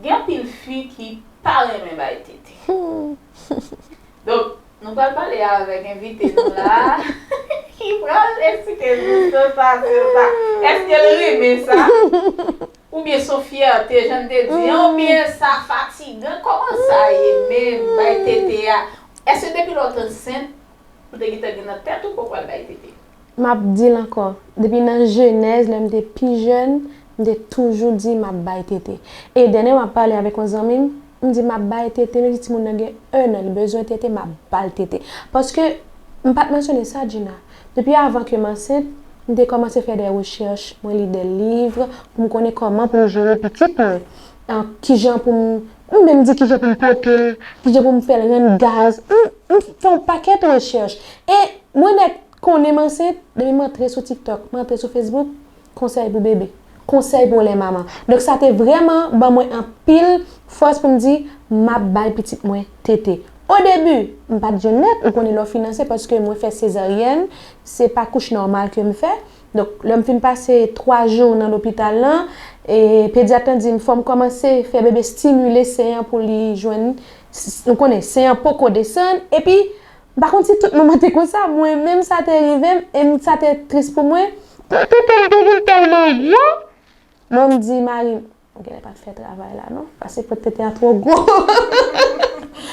Gen anpil fi ki pa renmen bay tete. Donk, nou pral pale avèk envite nou la, ki pral eksplike nou sansasyon sa. Èske l renmen sa? Oubyen se yon fyète, jan n te di an, oubyen sa fatigan? Kòman sa ye menm, bay tete a? Èske depi lè w t ansent, ou te gentan gen nan tèt ou ke w pral bay tete? M ap di l ankò, depi nan jenèz, lè m te pi jèn, m te toujou di m ap bay tete. E dènyèman, m ap pale avèk yon zanmi m, m di m ap bay tete, menm si timoun nan gen en an, li bezwen tete, m ap ba l tete. Paske, m pa t mansyone sa, Gina. Depi avan ke m ansent, m te kòmanse fè de rechèch, mwen li de liv, pou m konnen kòman pou m jere pitit mwen. An, kijan pou m, m menm di kijan pou m pote l, kijan pou m fè l rann gaz. M, m fè yon pakèt rechèch. E mwen nèk konnen m ansent, depi m antre sou TikTok, m antre sou Facebook, konsèy pou bebe, konsèy pou lè manman. Donk sa te vrèman ban mwen anpil fòs pou m di, m ap bay pitit mwen tete. O debi, m pa t jwenn nèk, ou konnen lè w fin ansent, paske mwen fè sezaryèn, se pa kouch nòmal ke m fè. Donk, lè m fin pase twa jou nan lopital lan, e pedyat lan di m fò m kòmanse fè bebe stimile sen an pou li jwenn, s-, s-, ou konnen, sen an poko desann, epi m pa konn si tout manman te konsa, mwen menm sa te rive m, e m, sa te tris pou mwen. Tete m te vin tèlman gwo, mwen m di mari m, "Ou genlè pa t fè travay la non, paske pot tete a twò gwo."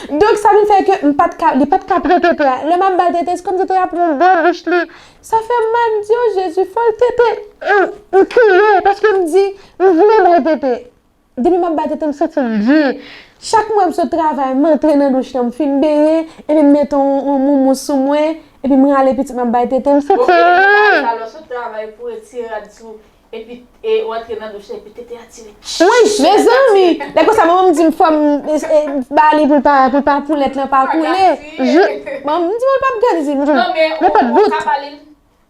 Donk sa vin fè ke m pa t ka, li pa t ka pran tete a. Lè m ap ba l tete, se kòmsi tete a pran bò bouch li. Sa fè m mal, m di, "O Jezi, fò l tete." E m kriye, paske m di, "M vle bay tete." Depi m ap bay tete, m santi m byen. Chak mwen m sot travay, m antre nan douch lan, m fin benyen, epi m mete yon, yon moumou sou mwen, epi m rale pitit m ap bay tete, m santi m byen. Lè w sot travay pou retire rad sou, epi, e, w antre nan douch lan, epi tete a tire. Wi, mezanmi! Lè konsa, manman m di m fò m, e, e, ba li pou l pa, pou l pa, pou lèt lan pa koule. Manman m di mwen l p ap gade, di m, non, men ou, ou ka ba li l.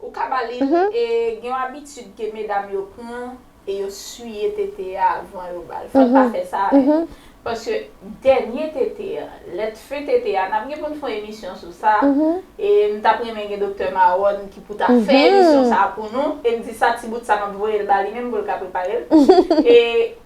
Ou ka ba li l, e gen yon abitid ke medam yo pran, e yo siye tete a avan yo ba l. Fò n pa fè sa avè l. Paske dènye tete a, lèt fen tete a, n ap gen pou n fè yon emisyon sou sa. E m t ap renmen gen Doktè Mawòn ki pou ta fè emisyon sa pou nou. E m di sa, ti bout sa m ap voye l ba li menm pou l ka prepare l. E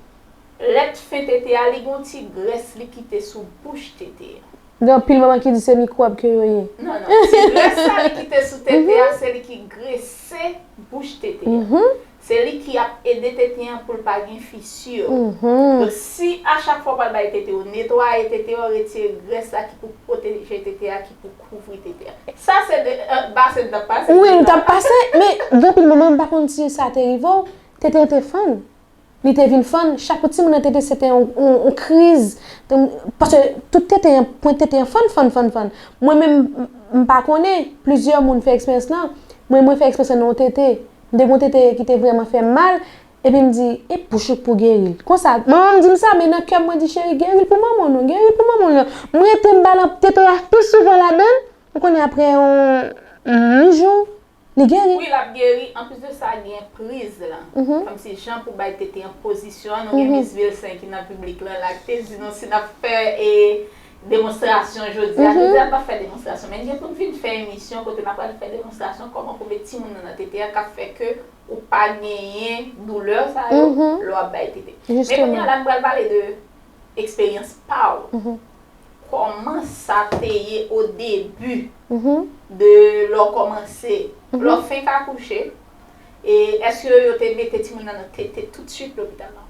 lèt fen tete a, li gen yon ti grès li kite sou bouch tete a. Gen anpil manman ki di se mikwòb ke yo ye. Non, non. Ti grès sa li kite sou tete a, se li ki grese bouch tete a. Se li ki ap ede tete an pou l pa gen fisi. Mhm. Donk, si a chak fwa w pral bay tete, ou netwaye tete, ou retire grès la ki pou pwoteje tete a, ki pou kouvri tete a. Sa se de, euh, basen m t ap pase. Wi, m t ap pase, men gen anpil moman m pa konn si sa te rive w, tete an te fann. Li te vin fann, chak pou timoun nan tete se te yon, yon, yon kriz. Te, paske tout tete an, pwent tete an fann, fann, fann, fann. Mwen menm, m, m pa konnen, plizyè moun fè eksperyans lan. Mwen, mwen fè eksperyans lan nan yon tete. M te gen yon tete ki te vrèman fè m mal, epi m di, e bouch ou k pou geri l. Konsa, manman m di m sa, men nan kè m, mwen di, cheri, geri l pou manman w non, geri l pou manman w non. M rete m ba l tete a pi souvan ladan l, ou konnen apre yon uit jou, li geri. Wi, l ap geri. Anplis de sa, gen priz lan. Mhm. Kòmsi jan pou bay tete an pozisyon an, nou gen Mhm. Miss Vilsaint ki nan piblik lan la, ki te di nou si n ap fè, e, demonstrasyon jodi a. Mhm. Jodi a, n p ap fè demonstrasyon, men n gen pou n vin fè emisyon kote n ap pral fè demonstrasyon kòman pou met timoun nan nan tete a, k ap fè ke ou pa genyen doulè sa yo Mhm. lè w ap bay tete. Men Jisteman. Kounye a la, n pral pale de eksperyans pa w. Mhm. Kòman sa te ye o debi Mhm. de lè w kòmanse, Mhm. lè w fenk akouche, e èske yo te mete timoun nan nan tete toutswit lopital la?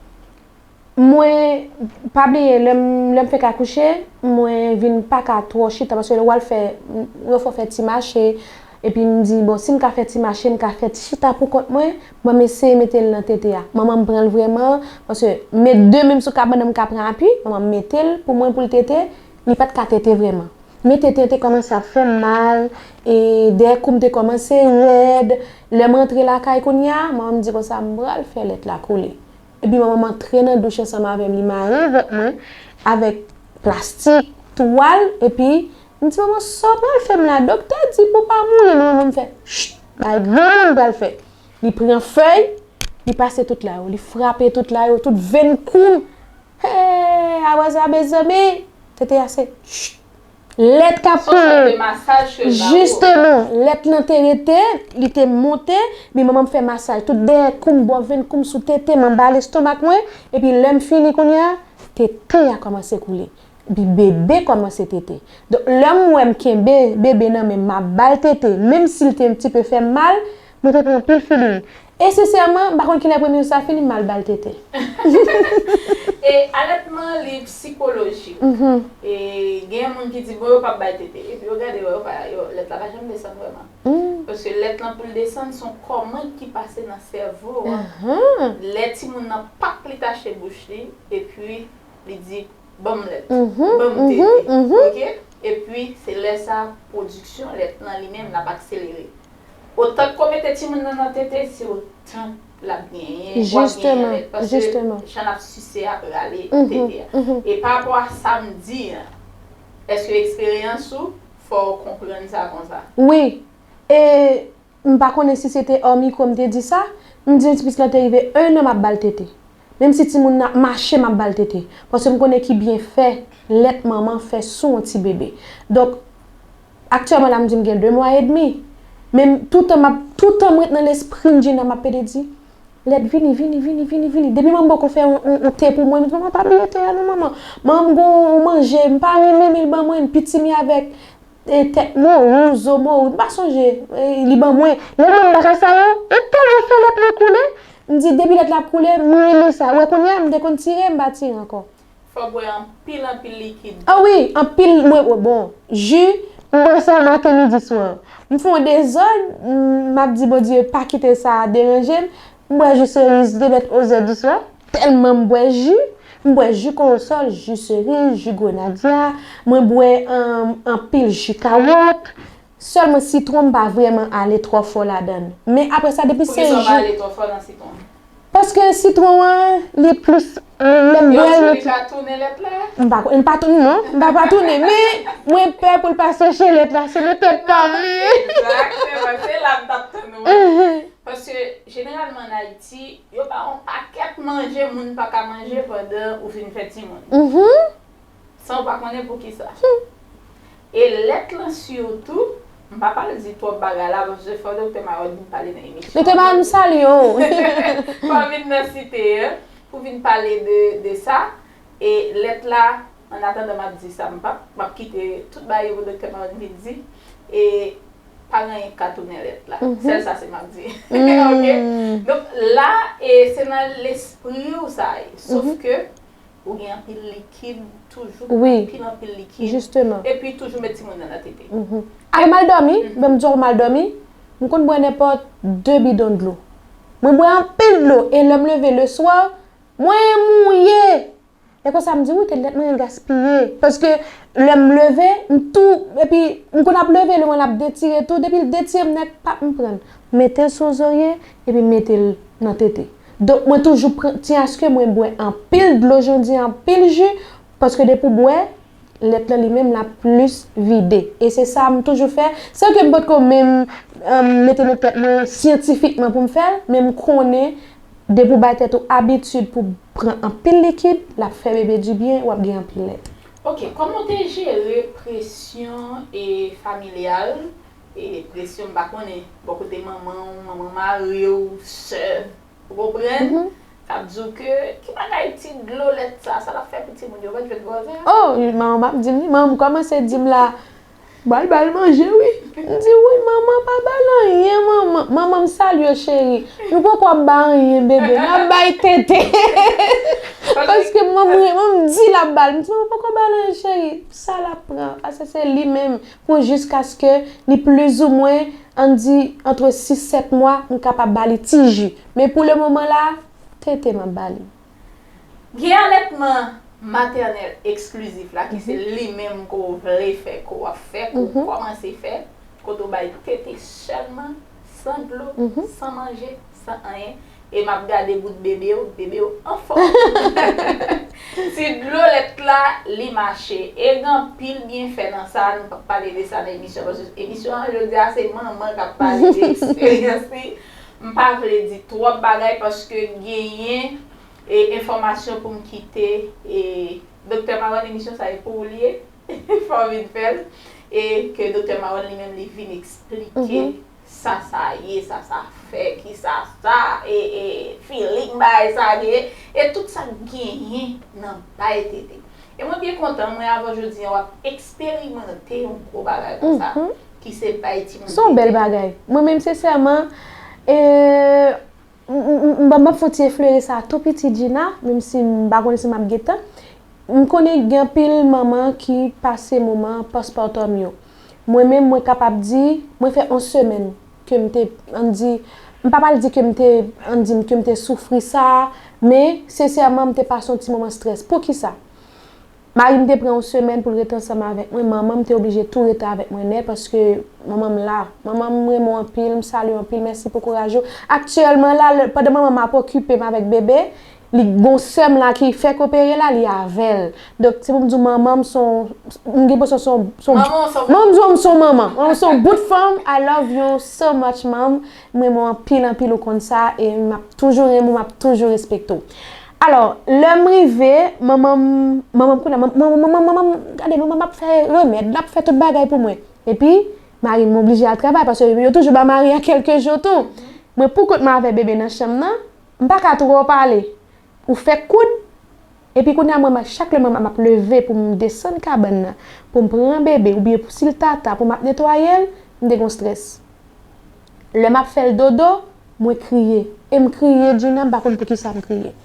Mwen, pa bliye, lè m, lè m fenk akouche, mwen vin pa ka twò chita, paske lè w al fè, yon fwa w fè ti mache, epi m di, bon, si m ka fè ti mache, m ka fè ti chita pou kont mwen, bon, m eseye mete l nan tete a. Manman m pran l vrèman, paske met de men m sou kabann nan, m ka pran api, manman m mete l pou mwen pou l tete, li pa t ka tete vrèman. Men tete te kòmanse ap fè m mal, e dèyè kou m te kòmanse rèd. Lè m rantre lakay kounye a, manman m di konsa, m pral fè lèt la koule. Epi manman m antre nan douch ansanm avè m, li mare vant mwen avèk plastik, twal, epi m di, manman, sa w pral fè m la? Doktè di pou w pa mouri non, manman m fè, chut, bay granmoun pral fè. Li pran fèy, li pase tout la yo, li frape tout la yo, tout venn kou m. Hey, apre sa, mezanmi, tete a se, chut, lèt k ap koule. Jisteman, lèt lan te rete, li te monte, men manman m fè masaj tout dèyè kou m, bò venn kou m, sou tete m, anba lestomak mwen, epi lè m fini kounye a, tete a kòmanse koule. Epi bebe kòmanse tete. Donk, lè m wè m kenbe bebe nan men m, m ap ba l tete, menm si l te yon ti pe fè m mal, mwen te pran anpil feeling. E sensèman, m pa konn kilè premye jou sa fini, m al ba l tete. E alètman li sikolojik. Mhm. E gen moun ki di, bon, yo p ap bay tete. Epi yo gade, yo pa, yo, lèt la pa janm desann vrèman. Mm. Paske lèt lan pou l desann, se yon kòmand ki pase nan sèvo a. Ahan. Lè timoun nan pap, li tache bouch li, epi li di, ban m lèt, mhm, ban m tete. Mhm. Oke? Epi, se lè sa, pwodiksyon lèt lan li menm, l ap akselere. Otan ke w mete timoun nan nan tete, se otan l ap genyen, w ap genyen lèt. Paske jan l ap sise a ap rale tete a. Mhm. E pa rapò a sa m di an, èske eksperyans ou fè w konprann sa konsa? Wi. E M pa konnen si se te hors micro m te di sa, m di yon ti pitit lan te rive en an m ap ba l tete. Menm si timoun nan ap mache, m ap ba l tete. Paske m konnen ki byenfè lèt manman fè sou yon ti bebe. Donk, aktyèlman la, m di m gen de mwa edmi. Men m, toutan m ap, toutan m ret nan lespri m, Gina, m ap pede di, lèt vini, vini, vini, vini, vini. Depi manman poko fè yon, yon, yon te pou mwen, m di, manman, pa bliye te a non, manman. Manman, m gon yon manje, m pa renmen, men l ban mwen, m pitimi avèk e tèt mori, zo mori, m pa sonje, e, li ban mwen. Lè m nan bagay sa yo, e tèlman fè lèt lan koule, m di depi lèt la ap koule, m renmen sa. Wè kounye a, m te konn tire, m pa tire ankò. Fò w bwè anpil, anpil likid. A wi, anpil, mwen, bon, ji, m bwè sa maten, midi, swa. M fè yon dezòd, m, m ap di Bondye pa kite sa deranje m. M bwè ji seriz de mèt onz è di swa. Tèlman m bwè ji, m bwè ji kowosòl, ji seriz, ji grenadya, mwen bwè, um, anpil ji kawòt. Sèlman sitwon m pa vrèman ale twò fò ladan l. Men apre sa, depi se ji. Poukisa w pa ale twò fò nan sitwon? Paske sitwon an, li plis, um, lè m bwè l, li ka tounen lèt la? M pa, m pa tounen non, m pa, pa tounen, men mwen pè pou l pa seche lèt la, se nan tèt pa m li ye. Egzakteman, se la m t ap tann ou. Mhm. Paske, jeneralman, ann Ayiti, yo ba w yon pakèt manje moun pa ka manje pandan ou fin fè timoun. Mhm. San w pa konnen poukisa. Hmm. E lèt lan sitou, m pa pral di twòp bagay la, paske fò Doktè Marot vin pale nan emisyon an. Doktè Marot, m salye w. Fò l vin nan site an, pou vin pale de, de sa. E lèt la, annatandan m ap di sa, m p ap, m ap kite tout bagay yo pou Doktè Marot vin di. E pa gen anyen k ka tounen lèt la. Sèl sa se m ap di. Ok? Donk, la, e, se nan lespri w sa ye. Sof ke ou gen anpil likid toujou, wi, anpil, anpil likid. Jisteman. Epi toujou met timoun nan nan tete. Avan m al dòmi, ban m di w, avan m al dòmi, m konn bwè nenpòt de bidon dlo. Mwen bwè anpil dlo, e lè m leve le swa, mwen mouye. E konsa m di, wi, tèt mwen gaspiye. Paske lè m leve, m tou, epi m konn ap leve, lè mwen ap detire tou, depi l detire m nèt, pap m pran. Mete l sou zorye, epi mete l nan tete. Donk, mwen toujou pran, ti aske mwen bwè anpil dlo, jan di anpil ji, paske depi w bwè, lèt lan li menm l ap plis vide. E se sa m toujou fè. San ke m potko menm, um, mete nan tèt mwen syantifikman pou m fè l, men m konnen depi w bay tèt ou abitid pou w pran anpil likid, l ap fè bebe dibyen, w ap gen anpil lèt. Ok, kòman w te jere presyon e familyal, e presyon, m pa konnen, bò kote manman w, manman mari w, sè, ou konprann? K ap di w ke, ki bagay ti dlo lèt sa, sa l ap fè pou timoun yo, pa t jwenn vwazen an? Oh, manman m ap di m li, manman m kòmanse di m la, ba l, ba l manje, wi. M di, wi, manman, pa ba l anyen, manman. Manman, m salye w, cheri. Nou poko ap ba anyen, bebe. N ap bay tete. Paske manman, manman m di l ap ba l. M di, manman, poko ba l anyen, cheri. Sa l ap pran. Paske se li menm. Pou jiskaske li plizoumwen, ann di, antre sis, sèt mwa, m kapab ba li ti ji. Men pou le moman la, tete m ap ba li. Gen alètman matènèl eksklizif la, ki se li menm ke w vle fè, ke w ap fè, ke w kòmanse fè, kote w bay tete sèlman, san dlo, san manje, san anyen, e m ap gade bout bebe w, bebe w anfòm. Ti dlo lèt la, li mache. E gen anpil byenfè nan sa, nou p ap pale de sa nan emisyon, paske emisyon an jodi a se manman k ap pale de eksperyans li. M pa vle di twòp bagay paske genyen e enfòmasyon pou m kite e Doktè Mawon, emisyon sa e pou ou li ye. Fò w vin fè l. E ke Doktè Mawon li menm li vin eksplike sa sa ye, sa sa fè, kisa sa, e, e feeling bagay sa ye, e tout sa k genyen nan bay tete. E mwen byen kontan, mwen avè w jodi a w ap eksperimante yon gwo bagay konsa, ki se bay timoun tete. Se yon bèl bagay. Mwen menm sensèman, e M, m, m, m, m ap fè yon ti eflere sa tou piti Gina, menm si m pa konnen si m ap gen tan. M konnen gen anpil manman ki pase moman postpartum yo. Mwen menm, mwen kapab di, mwen fè yon semèn ke m te, ann di, m pa pral di ke m te, ann di, ke m te soufri sa, men, sensèman, m te pase yon ti moman strès. Poukisa? Mari m te pran yon semèn pou l rete ansanm avèk mwen. Manman m te oblije tou rete avèk mwen nèt paske manman m la. Manman m, m renmen w anpil, m salye w anpil, mèsi pou kouraj ou. Aktyèlman la, lè, pandan manman m ap okipe m avèk bebe, li gon sè m la ki fèk opere la, li avè l. Donk, se pou m di w manman m se yon, m gen enpresyon se yon, se yon, manman m di w m se yon manman. Manman m se yon bout fanm, I love you so much, mom. M renmen w anpil, anpil, ou konn sa, e m ap toujou renmen w, m ap toujou respekte w. Alò, lè m rive, manman m, manman m kounye a, manman, manman, manman m, gade, manman m ap fè remèd, l ap fè tout bagay pou mwen. Epi, mari m oblije al travay, paske yo toujou ba mari a kèlke jou tou. Mwen poukont mwen avè bebe nan chanm nan, m pa ka twò pale. Ou fè koud, epi kounye a mwen, chak lè mwen m ap leve pou m desann kabann nan, pou m pran bebe, oubyen pou si l tata, pou m ap netwaye l, m te gon strès. Lè m ap fè l dodo, mwen kriye. E m kriye, Gina, m pa konn poukisa m kriye.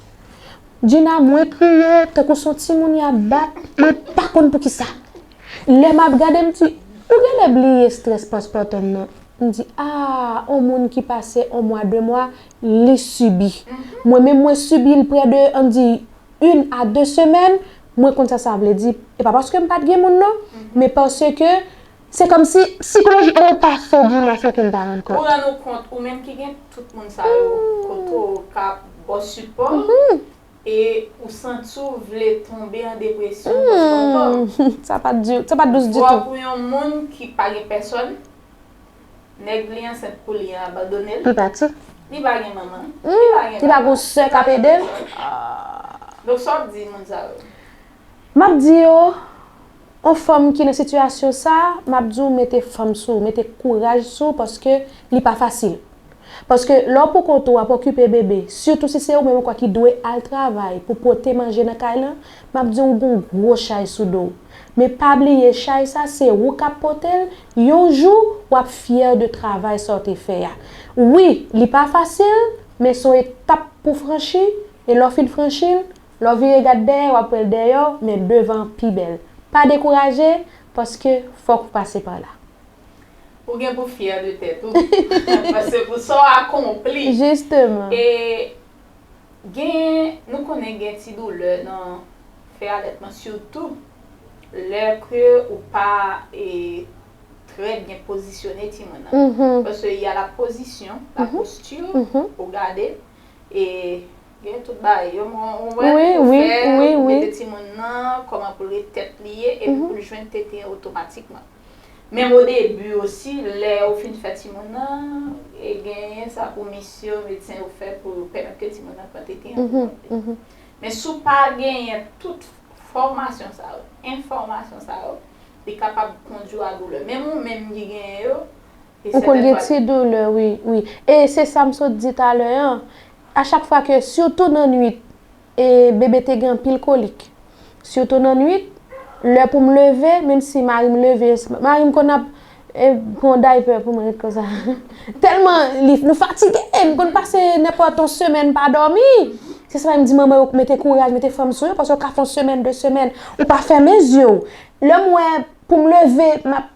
Gina, mwen kriye, tankou se yon timoun y ap bat, mwen pa konn poukisa. Lè m ap gade, m di, ou genlè bliye strès postpartum nan. M di, a, yon moun ki pase yon mwa, de mwa, li sibi. Mwen menm, mwen sibi l prè de, ann di, une à deux semaines, mwen konn sa sa vle di. E pa paske m pa t gen moun non, men paske se kòmsi sikolojikman ou pase di nan sa ke m pa rann kont. Ou rann ou kont, ou menm ki gen tout moun sa yo kote w k ap ba w sipò, e ou santi w vle tonbe an depresyon, paske w tò. Sa pa t di, sa pa t dous ditou. Vwa pou yon moun ki pa gen pèsòn, nèg li ansent pou li an abandone l. Li pati. Li pa gen manman. Li pa gen papa. Li pa gon sè k ap ede l. Donk, sa w ap di moun sa yo? M ap di yo, yon fanm ki nan sitiyasyon sa, m ap di w mete fanm sou, mete kouraj sou, paske li pa fasil. Paske lè w poukont ou, w ap okipe bebe, sitou si se ou menm ankò ki dwe al travay pou pote manje nan kay lan, m ap di w ou gen yon gwo chay sou do w. Men pa bliye, chay sa se ou k ap pote l, yon jou w ap fyè de travay sa w te fè a. Wi, li pa fasil, men se yon etap pou franchi, e lè w fin franchi l, lè w vire gad dèyè, w ap wè l dèyè w, men devan an pi bèl. Pa dekouraje, paske fòk ou pase pa la. Ou gen pou fyè de tèt ou. Paske pou sa w akonpli. Jisteman. E gen, nou konnen gen ti doulè nan fè alètman, sitou lè ke ou pa e, trè byen pozisyone timoun nan. Mhm. Paske y a la pozisyon, la Mhm. posture, Mhm. ou gade, e gen tout bagay yo, mwen, ou wè, Wi, ou wi, fè, wi, ou wi. mete timoun nan, kòman pou l ret tèt li ye, epi Mhm. pou l jwenn tete an otomatikman. Menm o debi osi, lè ou fin fè timoun nan, e genyen sa pou misyon medsen yo fè pou pèmèt ke timoun nan pran tete an pou Mhm, kont li. mhm. Men si w pa genyen tout fòmasyon sa yo, enfòmasyon sa yo, li kapab kondui a doulè. Menm ou menm ki genyen yo, e Ou konn sètèn gen fwa ti doulè, wi, wi. E se sa m sot di talè an. A chak fwa ke, sitou nan nwit, e bebe te gen anpil kolik. Sitou nan nwit, lè pou m leve, menm si mari m leve, mari m konn ap e, pran yon daypè pou mwen ret konsa. Tèlman li, nou fatige, m konn pase nenpòt yon semèn pa dòmi. Se sa m di manman yo mete kouraj, mete fòm sou yo, paske w ka fè yon semèn, de semèn, ou pa fèmen zye w. Lè m wè pou m leve, m ap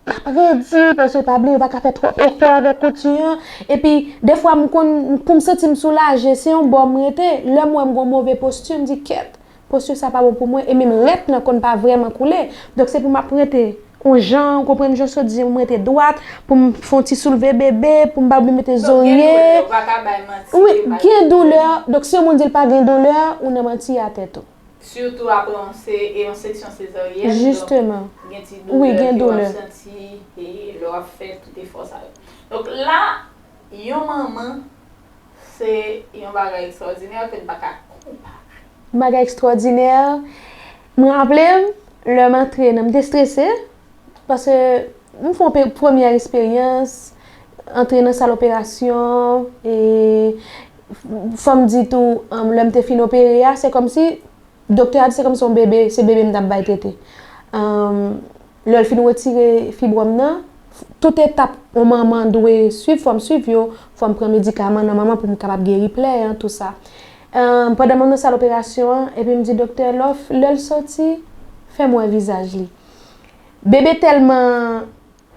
m ap redi, paske pa bliye, ou pa ka fè twòp efò avèk kouti an. Epi, defwa, m konn, pou m santi m soulaje, se yon bò m rete. Lè m wè m gen yon move posti, m di, kèt, posti sa pa bon pou mwen. E menm rent lan konn pa vrèman koule. Donk, se pou m ap rete yon jan, ou konprann jan m sot di, m rete dwat, pou m fè yon ti soulve bebe, pou m pa oblije mete Donk, gen doulè, zorye. ou pa ka bay manti, Wi, ke pa gen gen doulè. doulè. Donk, si yon moun di l pa gen doulè, ou nan manti a tèt ou. Sitou apre yon se, e yon seksyon sezaryèn, Jisteman. donk, gen ti Wi, doulè gen ke w ap doulè. santi e lè w ap fè tout efò sa yo. Donk la, yon manman, se yon bagay ekstwòdinè ke n pa ka konpare. Bagay ekstwòdinè, mwen raple m, lè m antre nan, m te strese, paske m fè yon pe- premyè esperyans, antre nan sal operasyon, e fò m di tou, um, lè m te fin opere a, se kòmsi Doktè a di se kòmsi yon bebe, se bebe m t ap bay tete. Anm, lè l fin retire fibwòm nan, tout etap yon manman dwe swiv, fò m swiv yo, fò m pran medikaman nan manman pou m kapab geri plè an, tou sa. Anm, pandan m nan sal operasyon an, epi m di, doktè, lè w f- lè l soti, fè m wè vizaj li. Bebe tèlman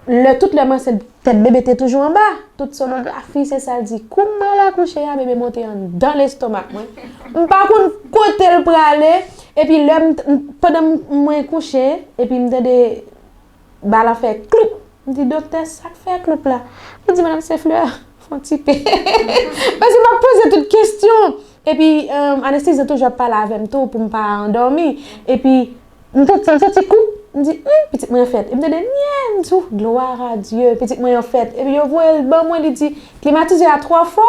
Lè tout lè m ansent, tèt bebe te toujou anba. Tout sonografi, se sa l di. Kou m pral akouche a, bebe monte anndan lestomak mwen. M pa konn kote l prale. Epi lè m, m- pandan m- mwen kouche, epi m tande ba la fè kloup. M di, doktè, sa k fè kloup la? Li di, madanm, se flè a. Fè yon ti pe. Paske m ap poze tout kesyon. Epi, anestezyan toujou ap pale avè m tou pou m pa andòmi. Epi, m santi, m santi kou, m di, hmm, pitit mwen an fèt. Epi m tande, nyè, m di, oh, gloire à Dieu, pitit mwen an fèt. Epi yo voye l ban mwen, li di, klimatizè a twò fò,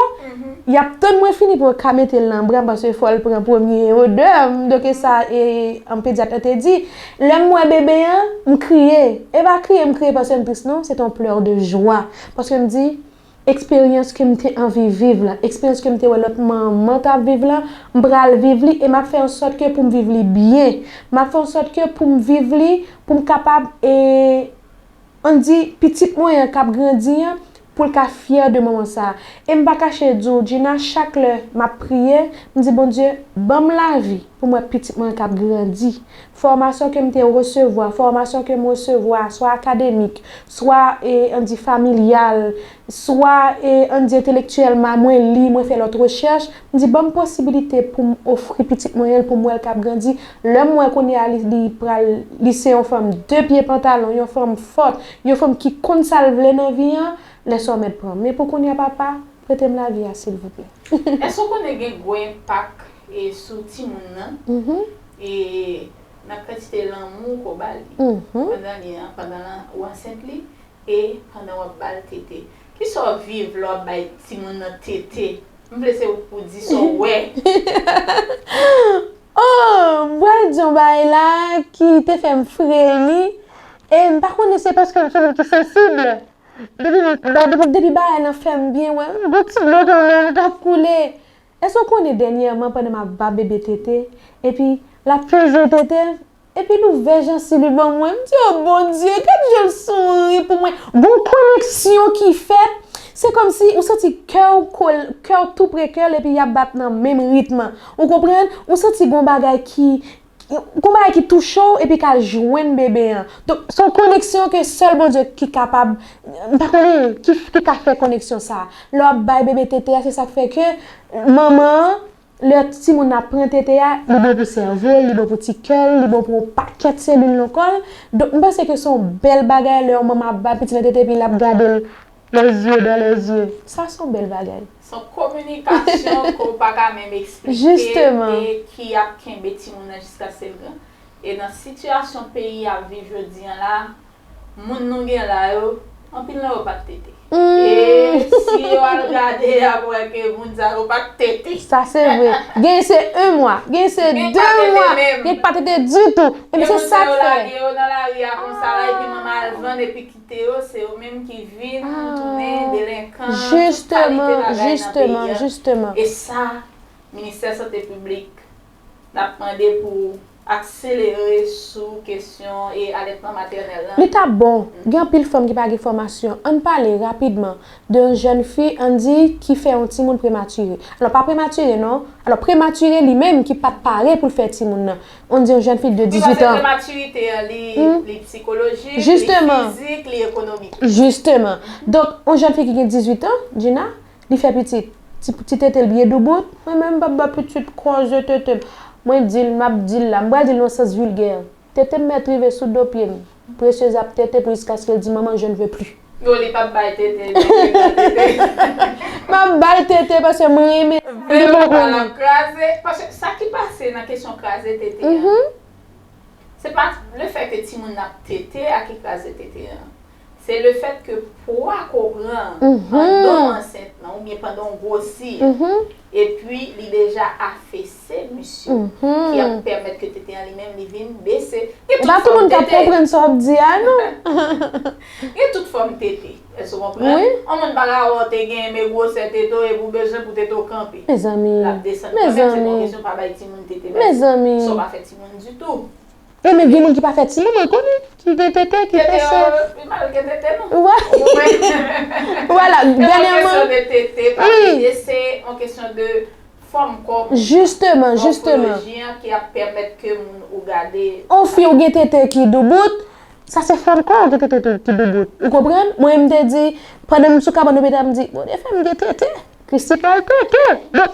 y ap tann mwen fini pou yo ka mete l nan bra m, paske fò l pran premye odè m. Donk, e sa, e, an pedyat lan te di. Lè m wè bebe an, m kriye. E pa kriye m kriye paske m tris, non, se te yon pleurs de joie. Paske m di, eksperyans ke m te anvi viv la, eksperyans ke m te wè lòt manman t ap viv la, m pral viv li e m ap fè ansòt ke pou m viv li byen. M ap fè ansòt ke pou m viv li, pou m kapab, e, ann di, pitit mwen an k ap grandi an, pou l ka fyè de moman sa a. E m pa kache di w, Gina, chak lè m ap priye, m di, Bondye, ban m lavi pou m wè pitit mwen an k ap grandi. Fòmasyon ke m te resevwa, fòmasyon ke m resevwa, swa akademik, swa, e, ann di, familyal, swa, e, ann di, entelektyèlman, mwen li, mwen fè lòt rechèch, m di, ban m posibilite pou m ofri pitit mwen an, pou m wè l k ap grandi. Lè m wè kounye a li, li pral, li se yon fanm de pye pantalon, yon fanm fòt, yon fanm ki konn sa l vle nan vi an, lè sa w mèt pran. Men pou kounye a, papa, prete m lavi a, silvouplè. Èske w konnen gen gwo enpak, e, sou timoun nan? Mhm, E nan kantite lanmou ke w ba li mhm. Pandan li an, pandan lan- ou ansent li, e pandan w ap ba l tete. Kisa w viv lè w ap bay timoun nan tete? M vle se ou pou di sa w wè. Oh, m pral di yon bagay la ki te fè m fremi. E m pa konnen se paske m se yon moun ki sansib. Depi, depi, depi bagay lan fè m byen, wè, m gon ti dlo nan men m k ap koule. Èske w konnen dènyèman pandan m ap ba bebe tete, epi l ap peze tete, epi l ouvè jansiv li ban mwen, m di, "O Bondye, gad jan l souri pou mwen." Gon koneksyon ki fèt, se kòmsi ou santi kè w kol-, kè w tou pre kè l epi y ap bat nan menm ritm. Ou konprann? Ou santi gon bagay ki, gon bagay ki touche w epi k al jwenn bebe an. Donk, se yon koneksyon ke sèl Bondye ki kapab, m pa konnen ki, ki ka fè koneksyon sa a. Lè w ap bay bebe tete a, se sa k fè ke manman an, lè timoun nan ap pran tete a, li bon pou sèvo l, li bon pou ti kè l, li bon pou yon pakèt selil nan kò l. Donk, m panse ke se yon bèl bagay lè yon manman ap bay pitit lan tete epi l ap gade l les yeux dans les yeux. Sa se yon bèl bagay. Se yon kominikasyon ke w pa ka menm eksplike Jisteman. E ki ap kenbe timoun nan jiskaske l gran. E nan sitiyasyon peyi ap viv jodi an la, moun nou gen la yo, anpil nan yo pa t tete. Hmm. E si yo al gade, y ap wè ke moun sa yo pa t tete. Sa se vre. Gen se un mwa, gen se Gen de pa tete mwa, menm. Gen pa tete ditou. Epi Gen se moun sa sa k yo fè. Lage yo nan lari a konsa la, epi manman al vann, epi kite yo, se yo menm ki vin Ah, tounen delenkan, tout kalite jisteman, bagay nan jisteman, peyi an. Jisteman. E sa, Ministè Sante Piblik, n ap mande pou akselere sou kesyon e alètman matènèl lan. Li ta bon. Gen anpil fanm ki pa gen fòmasyon. Ann pale rapidman de yon jèn fi, ann di, ki fè yon timoun prematire. Alò, pa prematire, non. Alò, prematire li menm ki pa t pare pou l fè timoun nan. Ann di yon jèn fi de Wi, paske dizwit an. Prematirite an, li, Hmm. li psikolojik, Jisteman. Li fizik, li ekonomik. Jisteman. Donk, yon jèn fi ki gen dizwit an, Gina, li fè pitit. Ti, ti tete l byen doubout. Mwen menm, m p ap ba pitit kraze tete m. Mwen di l, m ap di l la. M pral di l nan sans vilgè. Tete m mèt rive sou do pye m. Précieuse ap tete pou jiskaske l di, "Maman, je ne veux plus." Non, li p ap bay tete, li p ap bay tete. M ap ba l tete paske m renmen li Velo pa l ap kraze. Paske sa ki pase nan kesyon kraze tete an, Mhm. se pa lefèt ke timoun nan ap tete a ki kraze tete an. Se lefèt ke pwa ke w pran Mhm. pandan w ansent lan, oubyen pandan w gwosi an, Mhm. epi li deja afese misyon, Mhm. ki ap pèmèt ke tete an li menm li vin bese. Gen E tout pa tout fòm moun k ap tete. Konprann sa w ap di a, non. Gen tout fòm tete. Èske w konprann? Wi. Yon moun pa ka wè w te gen men gwosè tete w epi w bezwen pou tete w kanpe. Mezanmi. L ap desann kanmenm, se pa yon Mezanmi. Kesyon pa bay timoun tete, Mezanmi. Sa w pa fè timoun ditou. E men gen moun ki pa fè timoun, mwen konnen, ki gen tete, ki Tete fè yo, sa. Li mal gen tete, non. Wè. Ou konprann? Vwala, Se pa yon dènyèman. Kesyon de tete, pa Wi. Tete, se yon kesyon de fòm kò moun. Jisteman, jisteman. Mòfoloji an ki ap pèmèt ke moun ou gade. On fi ou gen tete ki doubout, sa se fòm kò ou gen tete ki, ki doubout. Ou konprann? Mwen, m te di, pandan m sou kabann lopital, m di, "Bondye fè m gen tete." Christy pral tete. Donk,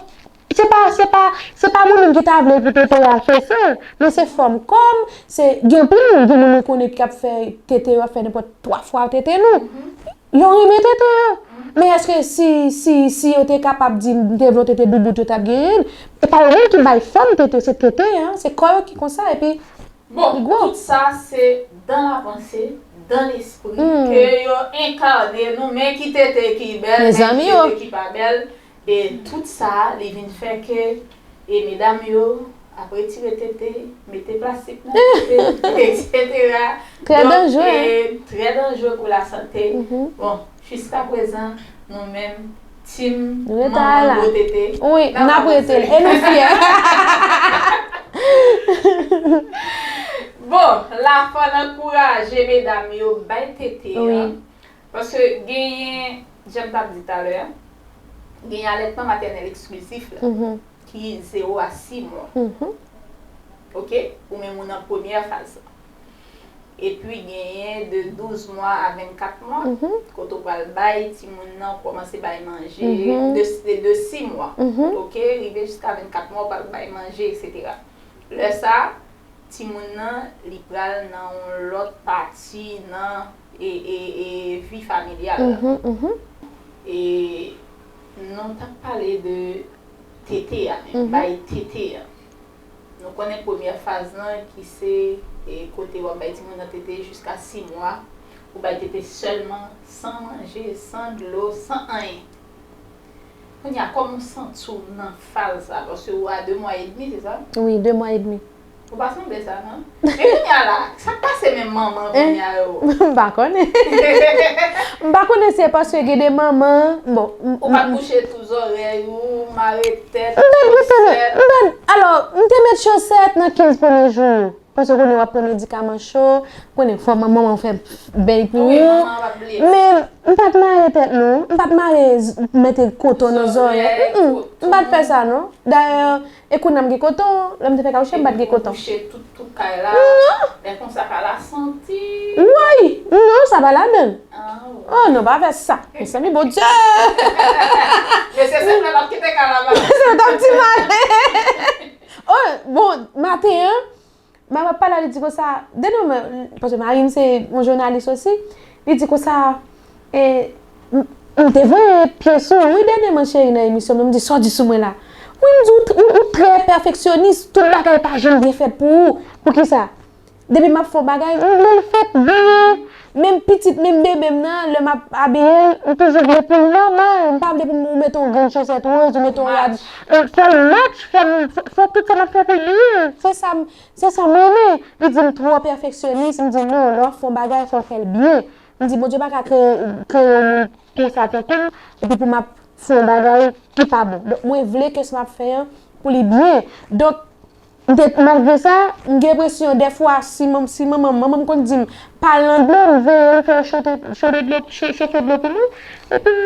se pa, se pa, se pa mwen menm ki ta vle pou tete a fese, men se fòm kò m, se, gen anpil moun, gen moun mwen konnen k ap fè tete yo, ap fè nenpòt twa fwa tete nou. Mhm. Yo renmen tete yo. Men èske si, si, si yo te kapab di m te vle yon tete doubout, yo t ap genyen l? E pa yo menm ki bay fòm tete, se tete an, se kò yo ki konsa, epi Bon, li gwo. Tout sa se dans la pensée, dans l'esprit, Hmm. ke yo enkane nou, men ki tete ki bèl, men ki Mezanmi yo. Tete ki pa bèl. E tout sa, li vin fè ke, e medam yo ap retire tete, mete plastik nan tete, etsetera. Trè Donk, danjere. E trè danjere pou lasante. Mhm. Bon, jiskaprezan, nou menm, team Nou rete manman la. Gwo tete, Wi, n ap n ap rete l. Rete l. E nou fyè. Bon, la fò n ankouraje medam yo bay tete Wi. An. Paske genyen, jan m t ap di talè a, genyen alètman matènèl eksklizif la, Mhm. ki zewo a sis mwa. Mhm. Oke? Ou menm ou nan premyè faz la. Epi genyen de douz mwa a vennkat mwa, Mhm. kote w pral bay timoun nan, kòmanse bay manje, Mhm. de, de, de sis mwa. Mhm. Oke? Rive jiska vennkat mwa, w pral bay manje, etsetera. Lè sa a, timoun nan, li pral nan yon lòt pati nan, e, e, e, vi familyal la. Mhm, mhm. E nou t ap pale de tete a menm, Mhm. bay tete a. Nou konnen premyè faz lan ki se, e, kote w ap bay timoun nan tete jiska sis mwa, ou bay tete sèlman, san manje, san dlo, san anyen. Kounye a, kòman w santi w nan faz sa? Paske ou a de mwa edmi, se sa? Wi, de mwa edmi. Ou pa sanble sa, non? Men kounye a la, sa k pase Men manman kounye a yo. M pa konnen. M pa konnen si se paske gen de manman, bon, m- Ou pa t bouche tou zòrèy ou, mare tèt, chosèt. Alò, m te met chosèt nan kenz premye jou. Paske konnen w ap pran medikaman cho, konnen fò manman w fè beny pou ou. Men m pa t mare tèt non, m pa t mare mete koton nan zòrèy. M pa t fè sa non. Dayè, e kounye a m gen koton, lè m te fè kawouchè m pa t gen koton. Bouche tout, tout kay la. Non. Lè konsa ka la santi. Woy, non, sa pa ladan. Oh non, pa fè sa. Mezanmi, Bondye. Mesye se fè l ap kite kay la. Se t ap di male. Oh, bon, maten an, Mama pale, li di konsa, dènye mwen, paske mari m se yon jounalis osi, li di konsa, e, m te voye pye sou ou wi dènye mwen cheri nan emisyon m nan, m di sa w di sou mwen la. Wi, m di ou, ou, ou trè pèfeksyonis, tout bagay pa janm byen fèt pou ou. Poukisa? Depi m ap fè yon bagay, m vle l fèt byen. Menm pitit, menm bebe m nan, lè m ap abiye l, m toujou vle pou l nòmal. M pa vle pou m ou mete yon grenn chosèt woz, ou mete yon rad. Fè l match, fè m, fè tout sa m ap fè pou li. Se sa m, Se sa m renmen. Li di m twò pèfeksyonis. M di non, lè w ap fè yon bagay, fò w fè l byen. M di Bondye pa ka kreye, kreye yon moun konsa tankou m, epi pou m ap fè yon bagay ki pa bon. Donk, mwen vle ke sa m ap fè an, pou li byen. Donk, m te, malgre sa, m gen enpresyon, dèfwa, si manm, si manman m, manman m konn di m, pa al nan dlo, m veye l fè chote, chote dlo, cho- chofe dlo pou mwen, epi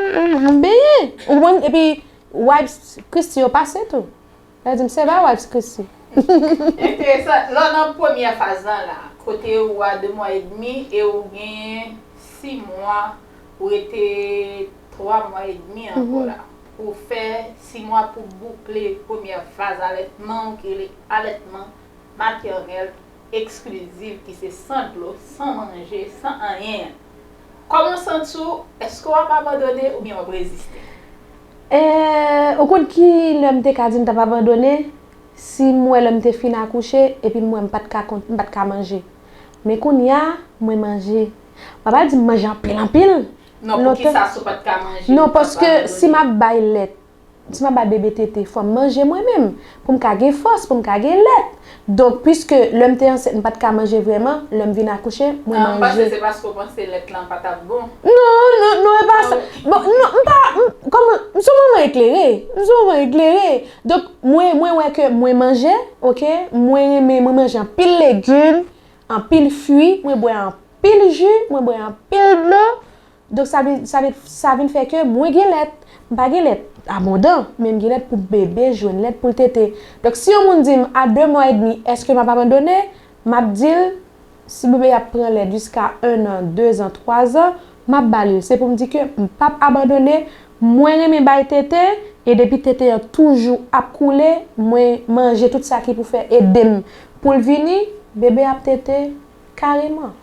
m benyen. Ou konprann? Epi, wipes Christie yo pase tou. Sa di m se ba wipes Christie. Enteresan. Lè w nan premyè faz lan la, kote ou a de mwa edmi e ou gen sis mwa, ou rete twa mwa edmi ankò la. Ou fè sis mwa pou boukle premyè faz alètman ou ki rele alètman matènèl eksklizif ki se san dlo, san manje, san anyen an. Kòman w santi w? Èske w ap abandone oubyen w ap reziste? E, ou konn ki lè m te ka di m t ap abandone? Si m wè lè m te fin akouche, epi m wè m pa t ka kont, m pa t ka manje. Men kounye a, mwen manje. M pa pral di m manje anpil anpil. Non, poukisa si w pa t ka manje? Non, paske si m ap bay lèt, si m ap bay bebe tete, fò m manje mwen menm, pou m ka gen fòs, pou m ka gen lèt. Donk, piske lè m te ansent, m pa t ka manje vrèman, lè m vin akouche, mwen manje. Ah, m panse se paske w panse lèt lan pa t ap bon. Non, non, non, e pa sa. Bon, non, m pa, m, kòman, m se yon manman eklere. M se yon manman eklere. Donk, mwen, mwen wè ke mwen manje, oke, mwen renmen, mwen manje anpil legim, anpil fwi, mwen bwè anpil ji, mwen bwè anpil dlo. Donk, sa vin, sa vin, sa vin fè ke mwen gen lèt. M pa gen lèt abondan, men m gen lèt pou bebe jwenn lèt pou l tete. Donk, si yon moun di m a de mwa edmi, èske m ap abandone? M ap di l, si bebe a ap pran lèt jiska en an, de zan, twa zan, m ap ba li l. Se pou m di ke m p ap abandone. Mwen renmen bay tete, e depi tete an toujou ap koule, mwen manje tout sa ki pou fè ede m pou l vini, bebe ap tete kareman.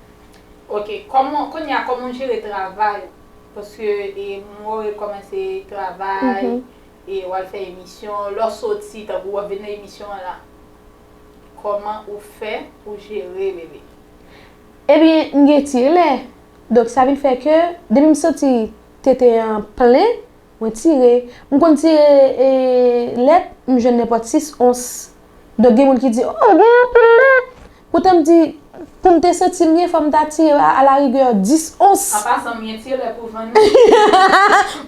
Ok, kòman, kounye a, kòman w jere travay? Paske, e, m wè w rekòmanse travay, e w al fè emisyon, lè w soti, tankou w ap vin nan emisyon an la, kòman ou fè pou jere bebe? Ebyen, m gen ti lè. Donk, sa vin fè ke, depi m santi tete an plen, mwen tire. M konn tire, e, lèt, m jwenn nenpòt sis ons. Donk, gen moun ki di, oh, ou gen anpil lèt. Poutan m di, pou m te santi m byen, fò m ta tire a, alarigè dis ons. An pasan, m gen ti lèt pou vann wi.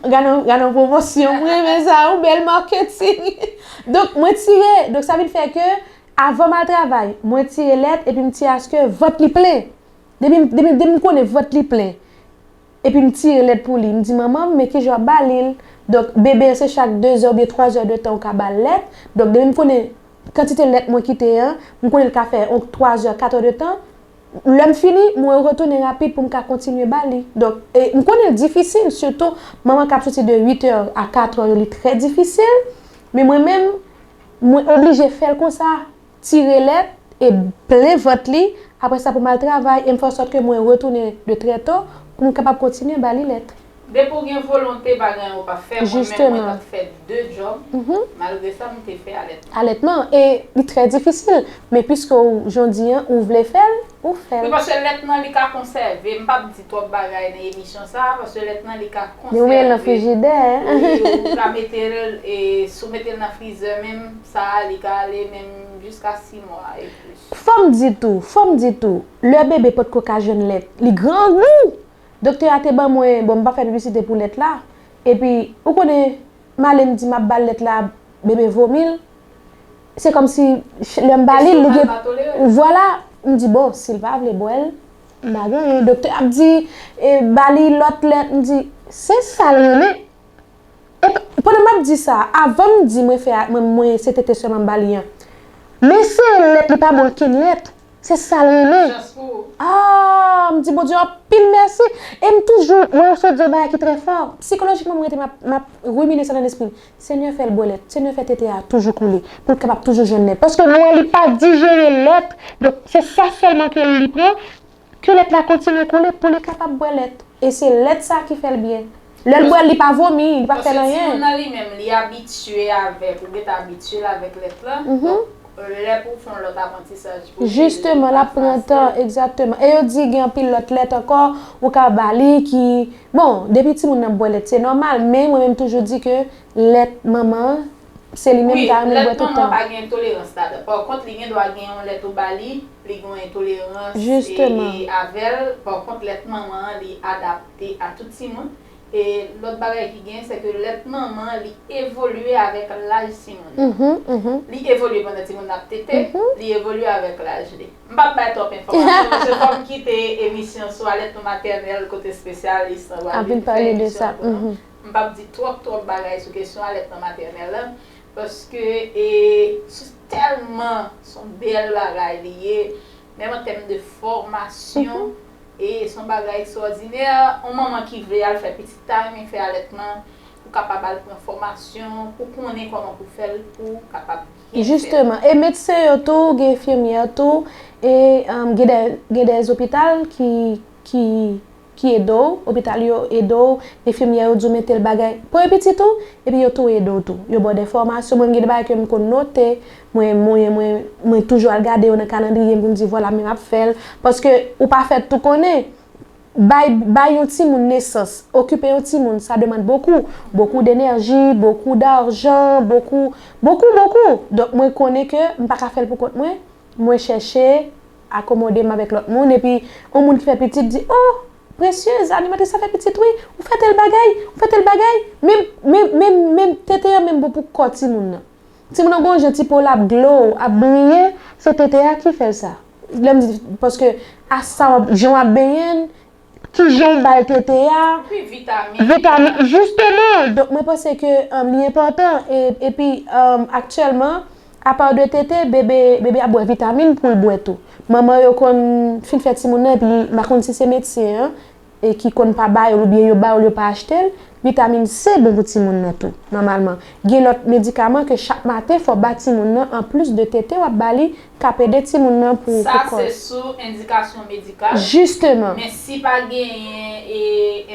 Gade yon, gade yon pwomosyon, m renmen sa, yon bèl marketing. Donk, mwen tire, donk sa vin fè ke, avan m al travay, mwen tire lèt epi m tire aske vant li plen. Depi, depi, depi m konnen vant li plen, epi m tire lèt pou li, m di manman m, men kijan w ap ba li l? Donk, bebe a se chak de zè oubyen twa zè de tan ou ka ba l lèt. Donk, depi m konnen kantite lèt mwen kite an, m konnen l ka fè yon twa zè, kat è de tan. Lè m fini, mwen retounen rapid pou m ka kontinye ba li. Donk, e, m konnen l difisil, sitou manman k ap soti de uit è a kat è yo, li trè difisil. Men mwen menm, mwen oblije fè l konsa. Tire lèt e plen vant li, apre sa pou m al travay e m fè ansòt ke mwen retounen de trè to pou m kapab kontinye ba li lèt. Depi w gen volonte, pa gen anyen ou p ap fè. Mwen menm, mwen t ap fè de djòb. Malgre sa, m te fè alètman. Alètman, e li trè difisil. Men piske w, jodi an, ou vle fè l, ou fè l. Wi, paske lèt nan li ka konsève. M p ap di twòp bagay nan emisyon sa a, paske lèt nan li ka konsève. Li ou mete l nan frijidè. Wi, ou ka mete l, e, si w mete l nan frizè menm, sa a, li ka ale menm jiska sis mwa e plis. Fò m di tou, fò m di tou, lè bebe potko ka jwenn lèt, li grangou! Doktè a te ban mwen, bon, m pa fè piblisite pou lèt la. Epi, ou konnen, m ale m di m ap ba l lèt la, bebe vomi l. Se kòmsi, lè m ba li, li gen. Vwala, m di, bon, si l pa vle bwè l, m pa gen anyen. Doktè ap di, e, ba li lòt lèt, m di, se sa l renmen. Epi, pandan m ap di sa, avan m di mwen fè, mwen, mwen se tete sèlman m ba li an. Men se lèt, li pa bwè okenn lèt. Se sa l renmen. Chans pou ou. Ah, m di Bondye anpil mèsi. E m toujou, mwen sot di yon bagay ki trè fò. Sikolojikman, mwen rete m ap, m ap rimine sa nan lespri m. Senyè, fè l bwè lèt. Senyè, fè tete a toujou koule. Pou l kapab toujou jwenn lèt. Paske mwen, li pa dijere lèt. Donk, se sa sèlman ke li pran. Ke lèt la kontinye koule pou li kapab bwè lèt. E se lèt sa ki fè l byen. Lè l bwè l, li pa vomi, li pa fè l anyen. Paske timoun nan li menm, li abitye avèk, ou gentan abitye l avèk lèt la. Donk, lè pou w fè yon lòt aprantisaj pou li, li pa fasil. Jisteman, l ap pran tan, egzakteman. E yo di gen anpil lòt lèt ankò, ou ka ba li ki, bon, depi timoun nan bwè lèt, se nòmal, men mwen menm toujou di ke lèt manman an, Se li menm ki ta renmen bwè tout tan. Wi, lèt manman pa gen entolerans ladan. Pakont, li gen dwa gen yon lèt ou ba li, li gen yon entolerans avè l. Pakont, lèt manman an, li adapte a tout timoun. E lòt bagay ki gen, se ke lèt manman an, li evolye avèk laj timoun nan. Li evolye pandan timoun nan ap tete, li evolye avèk laj li. M p ap bay twòp enfòmasyon, paske fò m kite emisyon sou alètman matènèl kote espesyalis lan pral vin fè emisyon pou nou. M p ap di twòp, twòp bagay sou kesyon alètman matènèl la, paske, e, se tèlman, se yon bèl bagay li ye, menm an tèm de fòmasyon, e, se yon bagay ekstwòdinè. Yon manman ki vle al fè pitit, ta renmen fè alètman, ou kapab al pran fòmasyon, pou konnen kòman pou fè l, pou kapab byen fè l. Jisteman. E medsen yo tou, gen enfimyè tou, e, um, gen de, gen de zopital ki, ki, ki ede w, opital yo ede w, enfimyè yo di w men tèl bagay. Pran pitit ou, epi yo tou ede w tou. Yo ba w de fòmasyon. Mwen, gen de bagay ke m konn note, mwen, mwen, mwen, mwen toujou al gade yo nan kalandriye m pou m di, vwala, men m ap fè l. Paske ou pa fèt tou konnen. Bay, bay yon timoun nesans, okipe yon timoun, sa demande beaucoup. Beaucoup d'énergie, beaucoup d'argent, beaucoup, beaucoup, beaucoup. Donk, mwen konnen ke m pa ka fè l pou kont mwen. Mwen chèche akomode m avèk lòt moun, epi yon moun ki fè pitit di, oh, Précieuse, animatris sa fè pitit wi, ou fè tèl bagay, ou fè tèl bagay. Menm, menm, menm, menm tete an menm bon pou kò timoun nan. Timoun nan gon jan ti po l ap glow, ap briye, se tete a ki fè l sa. Lè m di, paske a sa w ap, jan w ap benyen l, ki jan w ba l tete a. Epi vitamin. Vitamin, jisteman. Donk, mwen panse ke, um, li enpòtan. E, epi, um, aktyèlman, apa de tete, bebe, bebe ap bwè vitamin pou l bwè tou. Manman yo konn fin fè timoun nan, epi m pa konn si se medsen an, e ki konn pa ba yo l, oubyen yo ba yo l, yo pa achte l. Vitamin C bon pou timoun nan tou, nòmalman. Gen lòt medikaman ke chak maten fò w ba timoun nan, anplis de tete w ap ba li, k ap ede timoun nan pou, pou kò l. Sa se sou endikasyon medikal. Jisteman. Men si pa genyen, e,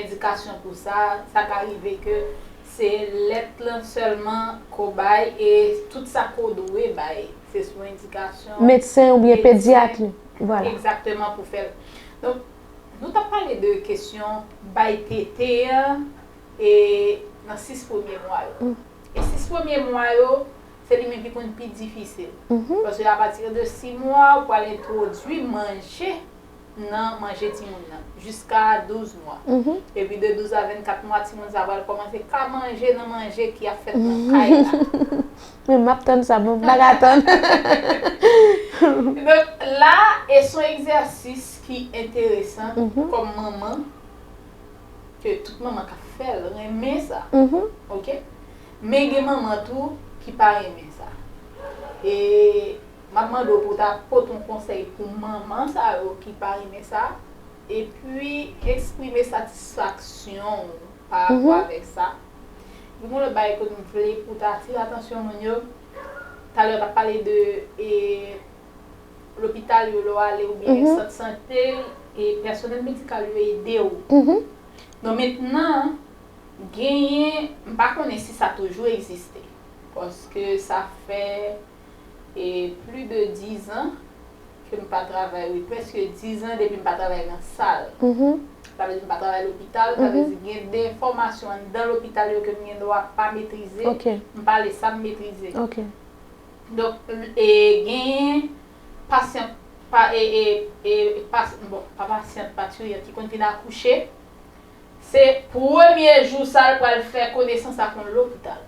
endikasyon pou sa, sa ka rive ke se lèt lan sèlman ke w bay, e tout sa ke w dwe bay, se sou endikasyon medsen oubyen pedyat. Vwala. Egzakteman, pou fè l. Donk, Nou t ap pale de kesyon bay tete a, e, nan sis premye mwa yo. E sis premye mwa yo, se li menm ki konn pi difisil. Paske apati de sis mwa, ou pral entwodui manje nan manje timoun nan, jiska douz mwa. Epi de douz a vennkat mwa, timoun sa a pral kòmanse ka manje nan manje ki ap fèt nan kay la. Mwen, m ap tann sa, bon, m pa ka tann. Donk, la, e se yon egzèsis ki enteresan kòm manman, ke tout manman k ap fè l renmen sa. Oke? Men gen manman tou ki pa renmen sa. E m ap mande w pou w ta pote yon konsèy pou manman sa yo ki pa renmen sa, epi eksprime satisfaksyon w pa rapò avèk sa. Gen yon lòt bagay ke m vle pou w ta atire atansyon moun yo. Talè w t ap pale de, e, lopital yo lè w ale oubyen sant sante, e pèsonèl medikal yo ede w. Non, mentnan, genyen, m pa konnen si sa toujou egziste. Paske sa fè, e, plis de dizan ke m pa travay, wi, prèske dizan depi m pa travay nan sal. Sa vle di m pa travay lopital, sa vle di gen de enfòmasyon anndan lopital yo ke m gen dwa pa metrize. M pale sa m metrize. Donk, e, genyen pasyant, pa, e, e, e, pas, bon, pa pasyant, patiryan ki konn vin akouche, se premye jou sa l pral fè konesans ak yon lopital.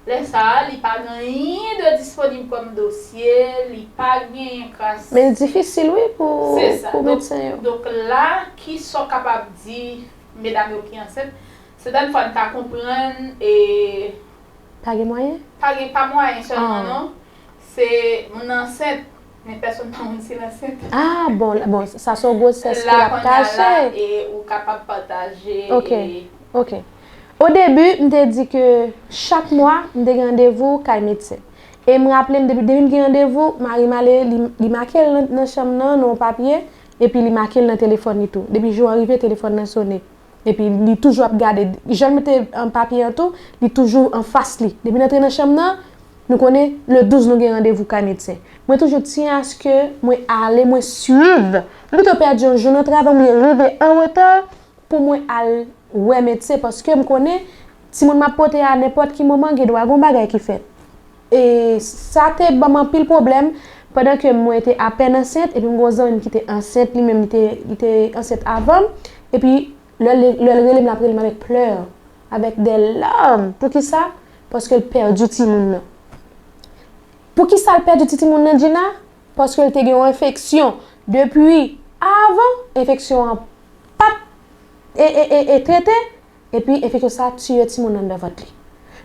Lè sa a, li pa gen anyen de disponib kòm dosye, li pa gen kras. Men l difisil, wi, pou, pou medsen yo. Donk, la, ki sa w kapab di medam yo ki ansent? Se dèfwa n ka konprann, e, pa gen mwayen? Pa gen, pa mwayen sèlman, non. Se moun nan ansent, men pèsonn pa konn si l ansent. Ah, bon, bon, sa se yon gwosès ke l ap kache. La, kounye a la, e, ou kapab pataje, e, ok. O debi, m te di ke chak mwa, m te gen randevou kay medsen. E m raple m, depi, depi m gen randevou, mari m ale, li, li make l nan, nan chanm nan, nan yon papye, epi li make l nan telefòn li tou. Depi jou an rive, telefòn nan sonnen. Epi li toujou ap gade. Jan l mete, um, papye an tou, li toujou anfas li. Depi n antre nan chanm nan, nou konnen, le douz, nou gen randevou kay medsen. Mwen toujou tyen aske mwen ale, mwen swiv. M pito pèdi yon jou nan travay, mwen rive an reta pou mwen al wè medsen, paske m konnen timoun m ap pote a, nenpòt ki moman, gen dwa gen yon bagay ki fèt. E sa te ban m anpil pwoblèm pandan ke mwen te apèn ansent, epi m gen yon zanmi m ki te ansent, li menm, li te, li te ansent avan m, epi lè l, lè l rele m, l ap rele m avèk plè, avèk de larm. Poukisa? Paske l pèdi timoun nan. Poukisa l pèdi ti timoun nan, Gina? Paske l te gen yon enfeksyon. Depi avan, enfeksyon an pa t e, e, e, e trete, epi enfeksyon sa a tiye timoun nan anndan vant li.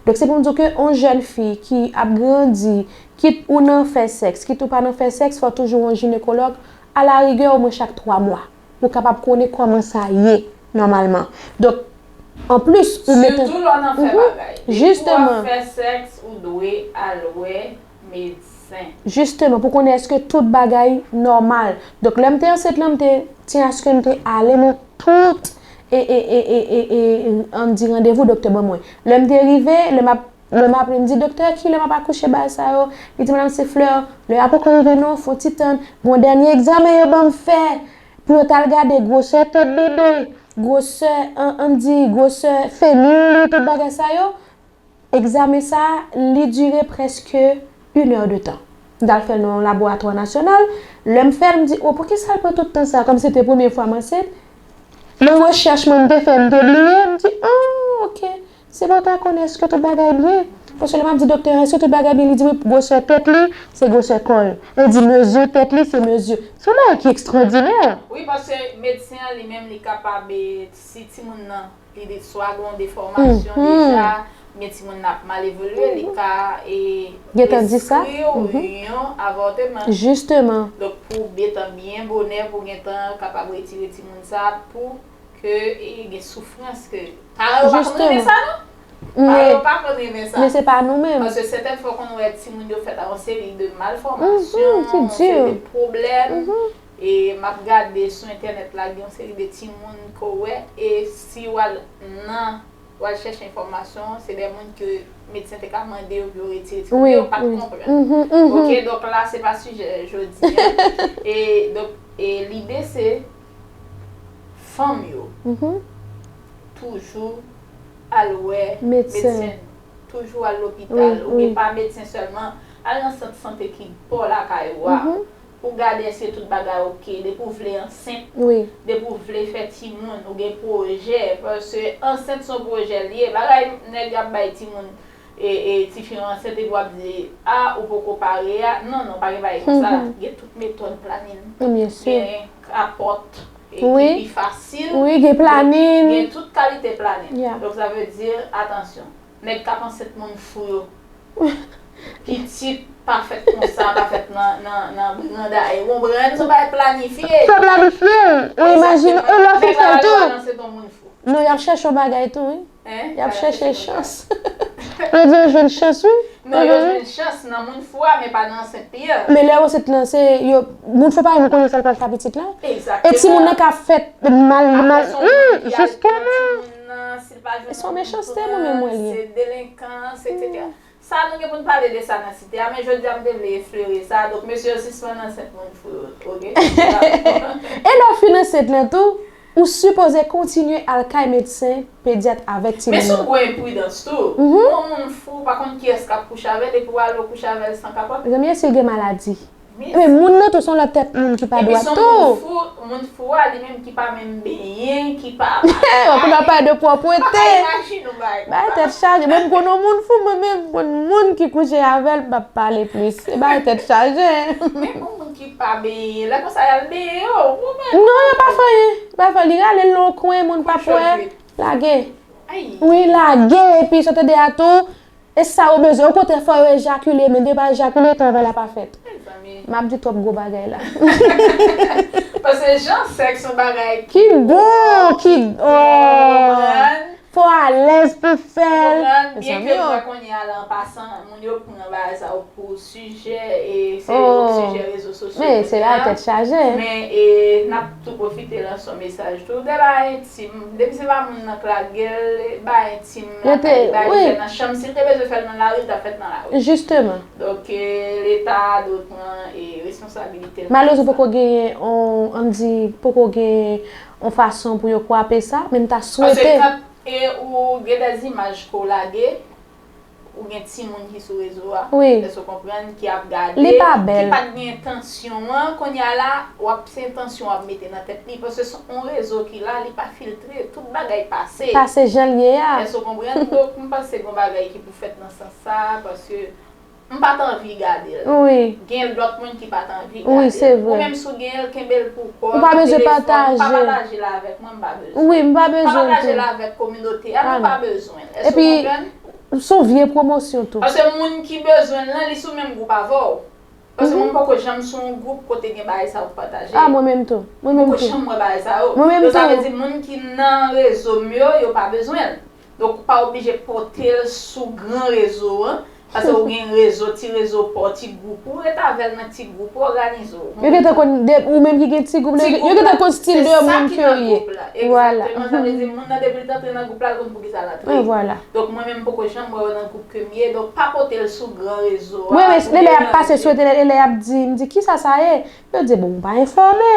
Donk, se pou m di w ke yon jèn fi ki ap grandi, kit ou nan fè sèks, kit ou pa nan fè sèks, fò toujou yon jinekològ, alarigè, omwen chak twa mwa, pou w kapab konnen kòman sa ye nòmalman. Donk, anplis, ou mete. Sitou lè w nan fè bagay. Depi w ap fè sèks, ou dwe al wè medsen. Jisteman, pou konnen èske tout bagay nòmal. Donk, lè m te ansent lan, m te tyen aske m te ale nan tout, e, e, e, e, e, e, ann di randevou doktè ban mwen. Lè m te rive, lè m ap, lè m aple, m di, "Doktè, kilè m ap akouche, bagay sa yo?" Li di, "Madam, se flè, lè a poko rive non, fè yon ti tann. Gon dènye egzamen yo ban m fè pou yo t al gade gwosè tèt bebe, gwosè, an, ann di, gwosè femil li, tout bagay sa yo." Egzamen sa a, li dire prèske inèdtan. M t al fè l nan yon laboratwa nasyonal. Lè m fè l, m di, "O, poukisa l pran tout tan sa a?" Kòm se te premye fwa m ansent, nan rechèch mwen m te fè, m te bliye, m di, "O, oke, se pou w ta konnen èske tout bagay byen." Paske lè m ap di doktè a, "Èske tout bagay byen?" Li di, "Wi, gwosè tèt li, se gwosè kò l." Li di, "Mezi tèt li, se mezi." Se yon bagay ki ekstwòdinè. Wi, paske medsen an li menm, li kapab, e, si timoun nan li de, swa gen yon defòmasyon deja, oubyen timoun nan ap mal evolye, li ka, e, gentan di sa, reskri w yon avòteman. Jisteman. Donk, pou gentan byen bonè, pou gentan kapab retire timoun sa, pou ke, e, gen soufrans ke paran yo pa konn renmen sa, non. Paran yo pa konn renmen sa. Men se pa nou menm. Paske sètèn fwa, w konn wè timoun yo fèt ak yon seri de malfòmasyon, yon seri de pwoblèm. E m ap gade sou entènèt la, gen yon seri de timoun ke w wè, e si w al nan, w al chèche enfòmasyon, se de moun ke medsen te ka mande yo pou yo retire timoun yo, yo pa t konprann. Ok, donk la, se pa sijè jodi a. E donk, e lide se fanm yo toujou al wè medsen, toujou al lopital, oubyen pa medsen sèlman, al nan sant sante ki bò lakay ou a. Pou gade èske tout bagay ok, depi w vle ansent, depi w vle fè timoun, ou gen pwojè, paske ansent se yon pwojè l ye, bagay nèg ap bay timoun, e, e, tifi an ansent epi w ap di, "A, ou poko pare a." Non, non, pa gen bagay konsa. Gen tout metòd planin. Gen kapòt, e, ki pi fasil. Wi, gen planin. Gen tout kalite planin. Donk, sa vle di, atansyon. Nèg k ap ansent moun fou yo. Pitit pa fèt konsa, pa fèt nan, nan, nan branda. E yon branda se yon bagay planifye. Sa planifye. Ou imajine, e lè w fin fè l tou. Nèg la al ansent yon moun fou. Non, y ap chèche yon bagay tou, wi. Y ap chèche chans. Yo di yo jwenn chans, wi. Non, yo jwenn chans nan moun fou a, men pa nan ansent li a. Men lè yo ansent lan, se yo, moun fou pa menm konnen sa l pral fè pitit lan. E timoun nan ka fèt mal, mal. Jisteman. Se yon mechansite, mwen menm, mwen li ye. Se delenkan, etsetera. Sa nou gen pou n pale de sa nan site a, men jodi a m te vle eflere sa, donk mesye yo sispann ansent moun fou yo, oke? E lè w fin ansent lan tou, ou sipoze kontinye al kay medsen pedyat avèk timoun nan. Men si w gwo enpridans tou, yon moun fou, ou pa konn kiyès k ap kouche avè l, epi w ale w kouche avè l san kapòt. Zanmi, e si l gen maladi? Men moun nan tou se yon lòt tèt moun ki pa dwat tou. Epi si yon moun fou, moun fou a li menm ki pa menm benyen, ki pa... W ap pale de pwòpwete. Bagay tèt chaje. Mwen m konn yon moun fou, mwen menm, m konn moun ki kouche avè l, m p ap pale plis. Se bagay tèt chaje. Men pou moun ki pa benyen, lè konsa y al benyen yo, ou konprann? Non, yo pa fè anyen. Yo pa fè, li rale l nan yon kwen, moun p ap wè. Lage. Wi, lage, epi sa w tande a tou, e sa ou bezwen. Okontrè, fò yo ejakile, men depi yo pa ejakile, travay la pa fèt. M ap di twòp gwo bagay la. Paske jan sèks se yon bagay ki bon, ki, oh, fò alèz pou fè l. Byenke m wè kounye a la, an pasan, moun yo pran bagay sa yo pou sijè, e se sijè rezo sosyo kounye a. Men se la tèt chaje. Men, e, n ap tou pwofite lanse yon mesaj tou. De bagay entim, depi se pa moun nan k lage l, bagay entim lakay, bagay li fè nan chanm, si l te bezwen fè l nan lari, l t ap fè l nan lari. Jisteman. Donk, e, Leta dwe pran, e, responsabilite l. Malerezman, poko genyen on, ann di, poko genyen on fason pou yo kwape sa, men m ta swete. Paske kan, e, ou gen de imaj ke w lage, ou gen timoun ki sou rezo a, èske w konprann, ki ap gade, ki pa t gen entansyon an, kounye a la, w ap, se entansyon w ap mete nan tèt li, paske se yon rezo ki la, li pa filtre, tout bagay pase. Pase jan l ye a. Èske w konprann? Donk, m panse gen yon bagay ki pou fèt nan sans sa a, paske m pa t anvi gade l. Gen lòt moun ki pa t anvi gade l. Ou menm si w gen l, kenbe l pou kò w, nan telefòn, pa pataje l avèk mwen, m pa bezwen. Wi, m pa bezwen l tou. Pa pataje l avèk kominote a, nou pa bezwen l. Èske w konprann? Se yon vye pwomosyon tou. Paske moun ki bezwen l lan, li sou menm gwoup avè w. Paske mwen, m poko janm sou yon gwoup kote gen bagay sa yo pou pataje. A, mwen menm tou. Mwen menm tou. M poko janm wè bagay sa yo. Mwen menm tou. Donk, sa vle di moun ki nan rezo m yo, yo pa bezwen l. Donk, ou pa oblije pote l sou gran rezo an. Paske ou gen rezo, ti rezo pa w, ti gwoup ou, ret avè l nan ti gwoup ou, òganize w. Yo gentan konn, de, ou menm ki gen ti gwoup la, yo gentan konn stil de moun ke w ye. Vwala. Egzakteman, sa vle di moun nan depi l t antre nan gwoup la, l konn poukisa l antre. Vwala. Donk, mwen menm, m poko janm wè w nan gwoup ke m ye, donk pa pote l sou gran rezo a. Mwen, men, lè, lè y ap pase sou entènèt, e lè y ap di, m di, "Kisa sa ye?" Yo di, "Bon, m pa enfòme."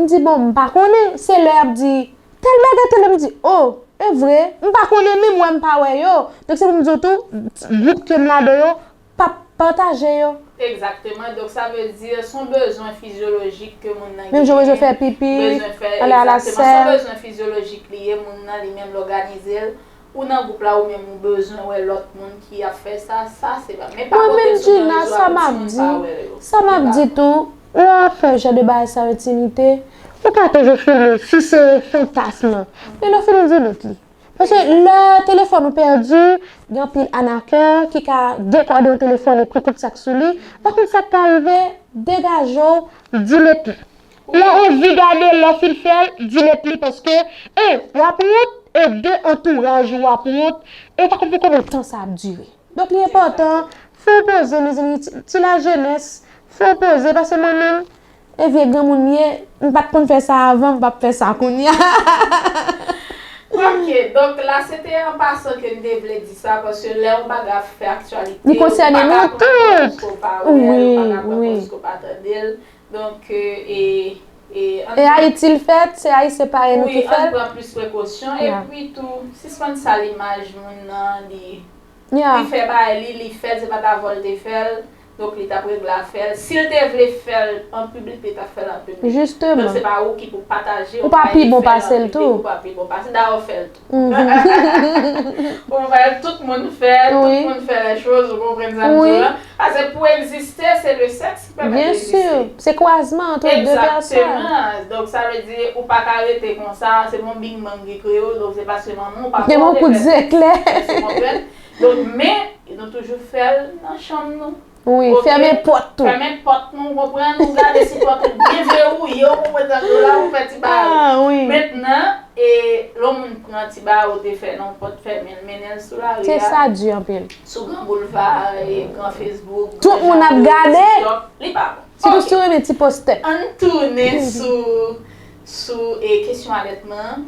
M di, "Bon, m pa konnen." Se lè y ap di, "Tèl bagay, tèl," m di, "O, e vre, m pa konnen, menm wè m pa wè yo." Donk, se pou m di w tou, gwoup ke m ladan yo, p ap pataje yo. Egzakteman. Donk, sa vle di, se yon bezwen fizyolojik ke moun nan genyen. Menm jan w bezwen fè pipi, ale alasèl. Egzakteman. Se yon bezwen fizyolojik li ye, moun nan li menm l òganize l. Ou nan gwoup la, ou menm ou bezwen wè lòt moun ki ap fè sa, sa se pa. Men pa pote l sou nan rezo a pou timoun pa wè yo. Sa m ap di tou, lè w ap fè jan de bagay sa yo, entimite, ou ka toujou filme si se fantasm lan. Men lè w fini, delete li. Paske lè telefòn ou pèdi, gen anpil anakè ki ka dekòde yon telefòn e pran tout sa k sou li. Pa kont sa k ka rive, degaje w, delete li. Lè w anvi gade l, lè w fin fè l, delete li paske, e, w ap wont, e de, antouraj ou ap wont, e w pa konn pou konbyen tan sa ap dire. Donk, li enpòtan, fè w poze, mezanmi, ti, ti lajenès, fè w poze, paske mwen menm, e vye granmoun m ye, m pa t konn fè sa avan, m p ap fè sa kounye a. Ok, donk la, se te an pasan ke m te vle di sa, paske lè yon bagay ap fè aktyalite, ou pa ka pran kòb pou w pa wè l, ou pa ka pran kòb pou w pa tande l. Donk, e, e, e, ann, e Ayiti l fèt, se Ayisyen parèy nou ki fè l. Wi, ann pran plis prekosyon. Epi tou, sispann sal imaj moun nan, li, li fè bagay li, li fè l, se pa t avè w l te fè l. Donk, li t ap regle afè l. Si l te vle fè l an piblik, li t ap fè l an piblik. Jisteman. Donk, se pa ou ki pou pataje, ou pa pi bon pase l tou. Ou pa pi bon pase l, dayè w fè l tou. Ou wè, tout moun fè, tout moun fè les choses, ou konprann sa m di w lan. Paske pou egziste, se le sèks ki pèmèt egziste. Byen si, se kwazman ant de pèsòn. Egzakteman. Donk, sa vle di, ou pa ka rete konsa, se bon bing bang ki kreye w, donk se paske manman w pa fè w te fè sèks. Èske w konprann? Donk, men, nou toujou fè l nan chanm nou. Wi, fèmen pòt tou. Fèmen pòt nou, w konprann? Ou gade si pòt ou byen vewouye, w konprann sa m di w la, ou fè ti bagay. Mentnan, e, lè yon moun pran Ti bagay ou te fè nan pòt fèmen, l mennen l sou lari Se a, sa di anpil. Sou gran boulva, e, gran Facebook, Tout moun ap gade. Li pa bon. Sitou si w renmen ti postè. Ann tounen sou, sou e, kesyon alètman an.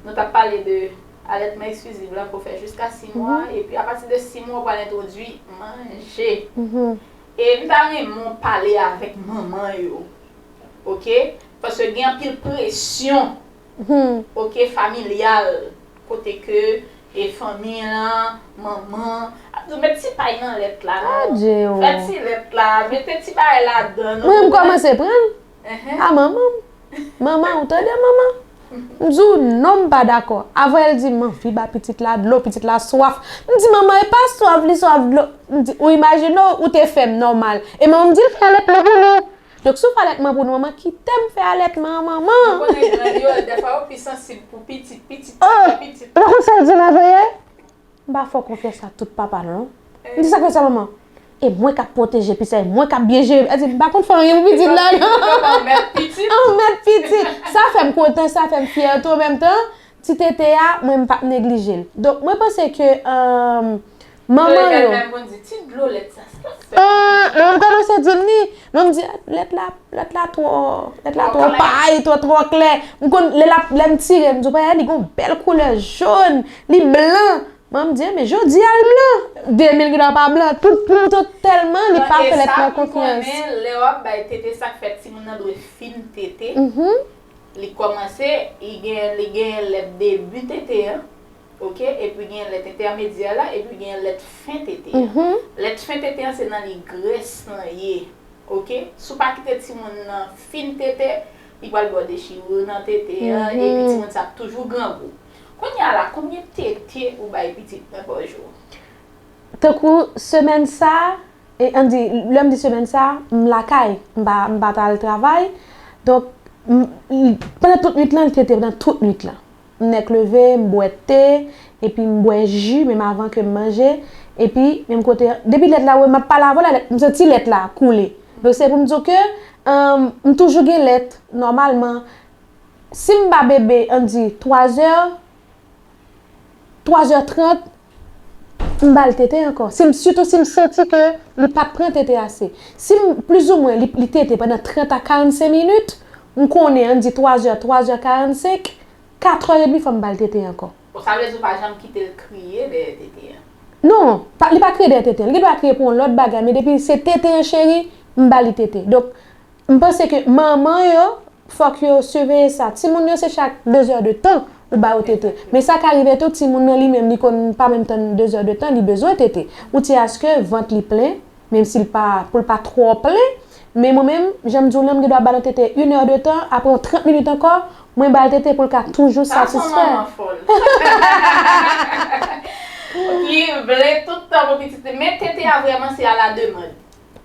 Nou t ap pale de alètman eksklizif la pou fè jiska sis mwa. Epi apati de sis mwa, ou pral entwodui manje. E m ta renmen w pale avèk manman yo. Oke? Paske gen anpil presyon. Oke, familyal, kote ke e fanmi an, manman, ap di w met ti pay nan lèt la non. Fè ti lèt la, mete ti bagay ladan non. Mwen menm kòmanse pran l. A manman m. Manman, ou tande manman? M di w non, m pa dakò. Avan l di m anvi ba pitit la dlo, pitit la swaf. M di manman, e pa swaf li swaf dlo. M di, ou imajine w, ou te fè m nòmal. E manman m di l fè lèt mwen pou nou. Donk si w fè alètman pou nou, manman, kite m fè alètman an, manman. Ou konnen grann yo, dèfwa yo pi sansib pou pitit, pitit, pitit, pitit. Ou pa konn sa l di m avè yè? M pa fè w konfyans a tout papa non. M di sa k fè sa, manman? E mwen k ap pwoteje pitit la, e mwen k ap byen jere. Li di, m pa konn fè anyen pou pitit la non. Anmèt pitit. Sa fè m kontan, sa fè m fyè tou an menm tan. Ti tete a, mwen m p ap neglije l. Donk mwen panse ke um, manman yo. Manman m kòmanse di m li, non m di lèt la, lèt la twò, lèt la twò pay, twò twò klè. M konn lè l ap lè m tire, m di w pa li gen yon bèl koulè jòn, li blan. Manman m di men jodi a l blan. De mil gen dwa pa blan, tout moun tèlman li pa fè lèt la konfyans. Lè w ap bay tete sa k fè timoun nan dwe fin tete. Li kòmanse, li gen li gen lèt debi tete an, oke, epi gen lèt entèmedyè la, epi gen lèt fen tete an. Lèt fen tete an se nan li grès lan ye, oke. Si w pa kite timoun nan fin tete, li pral ba w dechire nan tete an, epi timoun sa ap toujou grangou. Kounye a la, konbyen tete ou bay pitit mwen pa jou? Tankou semèn sa, E ann di, lè m di semèn sa, m lakay, m pa, m pa t al travay. Donk, m, m, pandan tout nwit lan, li tete pandan tout nwit lan. M nèk leve, m bwè te, epi m bwè ji, menm avan ke m manje. Epi, menm kote, depi lèt la, wè, m ap pale avè w la, lèt, m santi lèt la koule. Donk, se pou m di w ke, um, m toujou gen lèt, nòmalman. Si m ba bebe, ann di, twazè, twazè trant, m ba l tete ankò. Si m, sitou si m santi ke li pa t pran tete ase. Si m, plizoumwen, li, li tete pandan trant a karannsenk minit, m konnen, ann di twazè, twazè karannsenk, katrè edmi fò m ba l tete ankò. Bon, sa vle di ou pa janm kite l kriye dèyè tete an? Non, pa, li pa kriye dèyè tete an. Li gen dwa kriye pou yon lòt bagay, men depi se tete an cheri, m ba li tete. Donk, m panse ke manman yo, fòk yo siveye sa. Timoun yo se chak de zè de tan ou ba yo tete. Men sa ka rive tou, timoun nan li menm li konn pa menm tann de zè de tan, li bezwen tete. Ou ti aske vant li plen, menm si l pa, pou l pa twò plen. Men mwen menm, jan m di w lan, m gen dwa ba l yon tete inè de tan, apre yon trant minit ankò, mwen ba l tete pou l ka toujou satisfè. Ki vle tout tan pou pitit li. Men tete a vrèman se a la demann.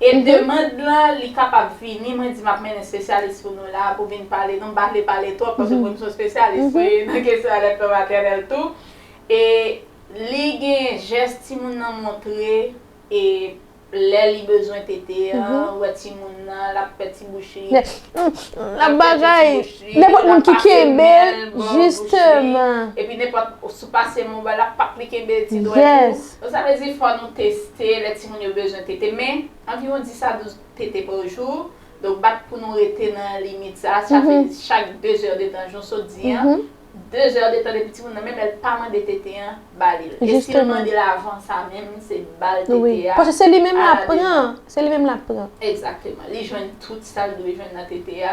E demann lan, li kapab vini, mwen di m ap mennen espesyalis pou nou la, pou vin pale. Non, m pa vle pale twòp, paske mwen m se yon espesyalis wi, nan kesyon alètman matènèl tou. E li gen jès timoun nan montre, e lè li bezwen tete an, ou wè timoun nan, l ap fè ti bouch li. L ap bagay. Nenpòt moun ki kenbe l, jisteman. Epi nenpòt, si w pase men w ba l, l ap pap li kenbe ti dwèt ou. Donk, sa vle di, fò nou teste lè timoun yo bezwen tete. Men, anviwon dis a douz tete pa jou. Donk, bat pou nou rete nan limit sa. Sa vle di, chak de zè de tan, jan w sot di an, de zè de tan depi timoun nan, menm lè l pa mande tete an, ba li l. E si l mande l avan sa menm, se ba l tete a. Paske se li menm l ap pran. Se li menm l ap pran. Egzakteman. Li jwenn tout sa l dwe jwenn nan tete a.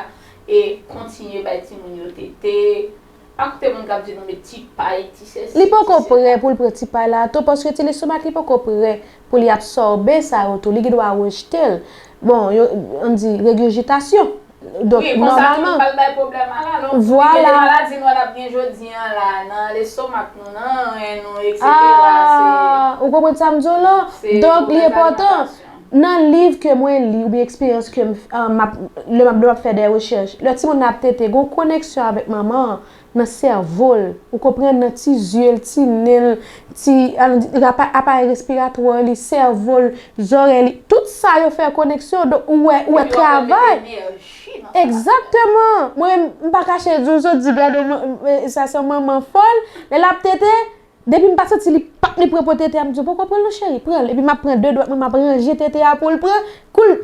E kontinye bay timoun yo tete. Pa koute moun k ap di nou met ti pay, ti sesi, ti sela. Li poko prè pou l pran ti pay la tou, paske ti lestomak li poko prè pou li absòbe sa yo tou. Li gen dwa rejte l. Bon, yo, ann di, regurgitasyon. Donk, nòmalman. Wi, konsa tou, l pral bay pwoblèm a la lontan. Vwala. Gen de maladi nou wè n ap gen jodi an la, nan lestomak nou, nan ren nou, etsetera. Ah, ou konprann sa m di w lan? Donk, li enpòtan. Nan liv ke mwen li oubyen eksperyans ke m, ah, m ap, lè m ap, lè m ap fè de rechèch, lè timoun nan ap tete, gen yon koneksyon avèk manman an nan sèvo l, ou konprann, nan ti zye l, ti nen l, ti, apa-, aparèy respiratwa li, sèvo l, zòrèy li, tout sa yo fè koneksyon, donk ou wè, ou wè travay. Egzakteman. Mwen, m pa kache di w, sot di gade, sa se yon manman fòl, lè l ap tete, depi m pa santi li pap, li pran pou tete a, m di, "Poko pran l non cheri, pran l." Epi m ap pran de dwèt mwen, m ap ranje tete a pou l pran, kou l,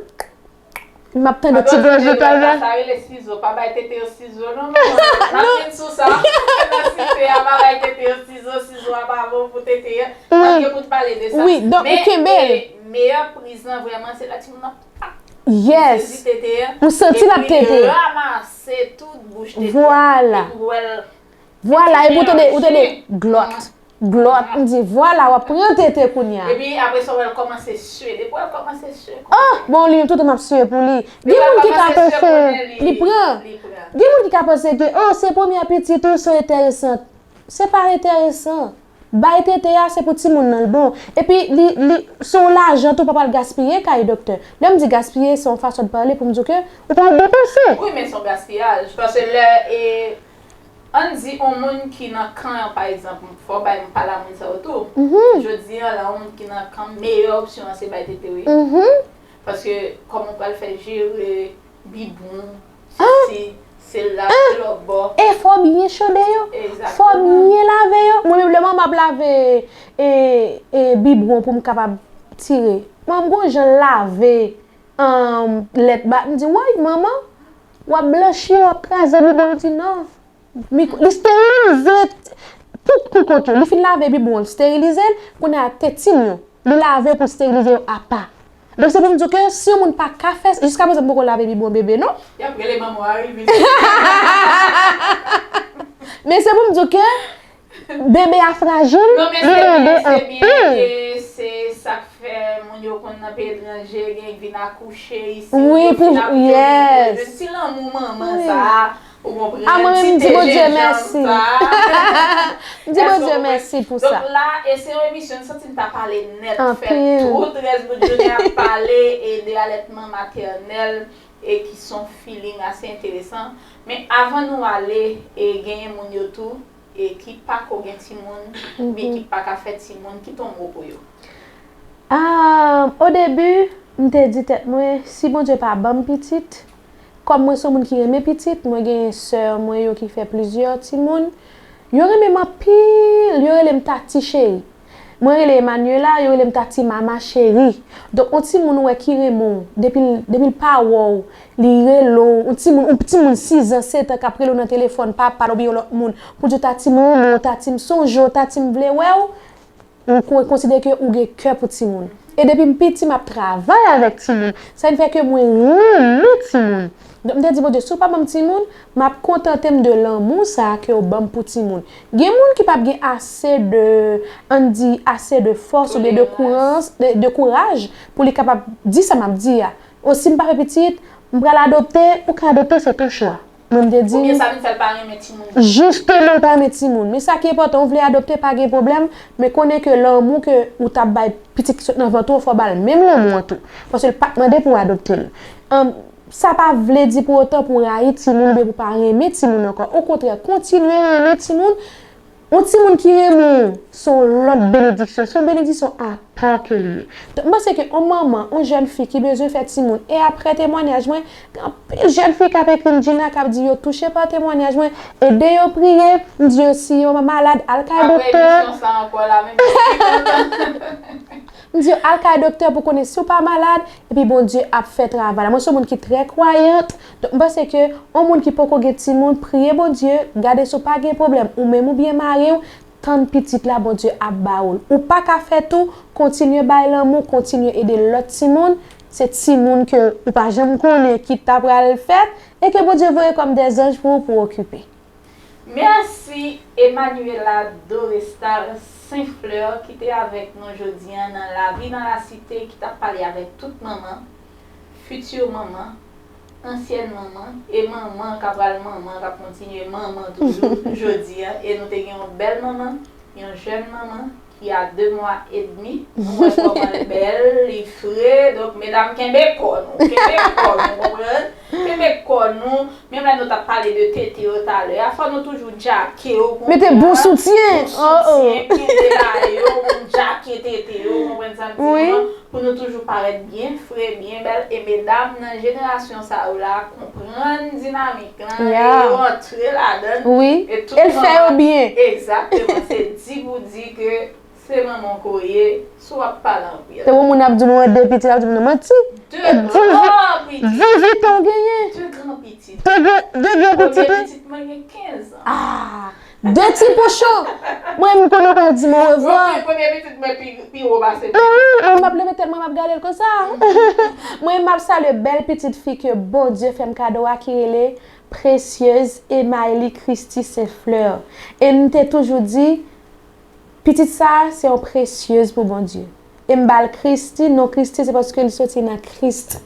m ap tande ti gòj li pral la. Sa rele sizo, pa bay tete yo sizo non, manman. N ap vin sou sa. Nan site a, pa bay tete yo sizo, sizo a pa bon pou tete a. N ap gen pou n pale de sa. Wi, donk ou kenbe l. Men, e, meyè priz lan vrèman, se lè timoun nan pap. Yes. Li sezi tete a. Ou santi l ap tete. Epi li ranmase tout bouch tete a. Vwala. Epi w wè l Vwala, epi ou tande, ou tande, glòt, glòt, m di, vwala, w ap pran tete kounye a. Epi apre sa, w wè l kòmanse swe. Depi w wè l kòmanse swe konsa. Ah, bon, li, tout tan m ap swe pou li. Gen moun ki ka panse, li pran. Gen moun ki ka panse ke, oh, se premye pitit ou, se enteresan. Se pa enteresan. Bay tete a, se pou timoun nan l bon. Epi, li, li, se yon lajan tou, pa pral gaspiye kay doktè. Lè m di gaspiye, se yon fason de pale pou m di ke ou pral depanse. Wi, men se yon gaspiyaj. Paske lè, e, Ann di yon moun ki nan kan an, pa egzanp, fò w bay m pale a moun sa yo tou. Jodi a la, yon moun ki nan kan, meyè opsyon an se bay tete, wi. Paske kòman w pral fè jere bibwon, sesi, sela, se lòtbò. E fò w byen chode yo. Fò w byen lave yo. Mwen menm, lè manman ap lave, e, e, bibwon pou m kapab tire, mwen, m gon jan lave, ann, lèt ba, m di, woy, manman, w ap blanchi yo, w ap kraze bibwon. Li di, non. Li sterilize tout kou kont yo. Li fin lave bibwon, l sterilize l, kounye a tetin yo, li lave pou l sterilize yo apa. Donk se pou m di w ke si yon moun pa ka fè, jiskaprezan m poko lave bibwon bebe non. Y ap rele manman w a rive. Men se pou m di w ke bebe a frajil, li mande anpil. Non, men se byen, se byen, e se sa k fè moun yo konn nan peyi etranje, gen k vin akouche isi, wi, yo pou, fin ap jwenn ti lanmou manman sa a. Ou konprann? A, mwen menm, m di Bondye mèsi. M di Bondye mèsi pou sa. Donk la, e se yon emisyon, m santi m ta pale nèt, fè tout rès bout jounen ap pale, e de alètman matènèl, e ki se yon feeling ase enteresan. Men avan nou ale, e genyen moun yo tou, e ki pako gen timoun, oubyen ki pa ka fè timoun, kite yon mo pou yo. Ah, o debi, m te di tèt mwen, si Bondye pa ban m pitit, kòm mwen se yon moun ki renmen pitit, mwen gen sè mwen yo ki fè plizyè timoun, yo renmen m anpil, yo rele m Tati cheri. Mwen rele Emmanuela, yo rele m Tati mama cheri. Donk, yon timoun ou wè ki renmen w, depi l, depi l pa wè w, li rele w, yon timoun, yon timoun sis an, sèt an k ap rele w nan telefòn, papa l oubyen yon lòt moun, pou di w, Tati m renmen w, Tati m sonje w, Tati m vle wè w. Ou kon-, konsidere ke ou gen kè pou timoun. E depi m piti, m ap travay avèk timoun. Sa vin fè ke mwen renmen timoun. Donk, m te di Bondye, si w pa ban m timoun, m ap kontante m de lanmou sa a ke w ban m pou timoun. Gen moun ki p ap gen ase de, ann di, ase de fòs oubyen de kouraj, de, de kouraj pou li kapab di sa m ap di a. O, si m pa fè pitit, m pral adopte, ou ka adopte, se ton chwa. Mwen, m te di. Oubyen sa vin fè l pa renmen timoun. Jisteman, l pa renmen timoun. Men sa ki enpòtan, ou vle adopte, pa gen pwoblèm, men konnen ke lanmou ke ou t ap bay pitit ki sot nan vant ou, fò w ba l menm lanmou an tou. Paske l pa t mande pou w adopte l. Ann, sa pa vle di pou otan pou w rayi timoun oubyen pou w pa renmen timoun ankò. Okontrè, kontinye renmen timoun. Yon timoun ki renmen w, se yon lòt benediksyon, se yon benediksyon apa ke li ye. Donk, m panse ke yon manman, yon jèn fi ki bezwen fè timoun, e apre temwanyaj mwen, gen anpil jèn fi k ap ekri m, Gina, k ap di yo touche pa temwanyaj mwen, ede yo priye, m di yo si yo malad, al kay doktè. M di yo al kay doktè pou konnen si w pa malad, epi Bondye ap fè travay la. Mwen se yon moun ki trè kwayant, donk m panse ke yon moun ki poko gen timoun, priye Bondye, gade si w pa gen pwoblèm, ou menm oubyen mari w, tann pitit la Bondye ap ba ou l. Ou pa ka fè tou, kontinye bay lanmou, kontinye ede lòt timoun, se timoun ke ou pa janm konnen ki ta pral fèt, e ke Bondye voye kòm dèzanj pou ou pou okipe. Mèsi Emmanuela Dorestal Saint Fleur ki te avèk nou jodi a nan Lavi nan Lasite, ki t ap pale avèk tout manman, fiti manman, ansyèn manman, e manman k ap pral manman, k ap kontinye manman toujou jodi a. E nou te gen yon bèl manman, yon jèn manman, ki a de mwa edmi. Nou wè kòman l bèl, li fre. Donk, medam, kenbe kò nou. Kenbe kò nou, konprann? Kenbe kò nou. Menm lè nou t ap pale de tete yo talè a, fò nou toujou djake yo, konprann? Mete bon soutyen. Bon soutyen, kenbe la yo, pou n djake tete yo, konprann sa m di nou an? Pou nou toujou parèt byen fre, byen bèl. E medam nan jenerasyon sa yo la, konprann dinamik lan, e yo antre ladan l. Wi. E l fè yo byen. Egzakteman. Se di pou di ke se manman w ke w ye, si w ap pale anpil. Se yon moun ap di w mwen de pitit, ap di w mwen manti. De gran pitit. Dizuit an w genyen. De gran pitit. De gran, de gran pitit, wi. Premye pitit mwen gen kenz an. Ah! De ti pouchon! Mwen, m konnen w pa di m orevwa. Premye, premye pitit mwen pi, pi wo pase mwen. M ap leve tèt mwen, m ap gade l konsa. Mwen, m ap salye bèl pitit fi ke Bondye fè m kado a ki rele Précieuse Emaëlie Christie Saint Fleur. E m te toujou di, pitit sa a, se yon presyez pou Bondye. E m ba l Christie, non Christie, se paske li soti nan Kris.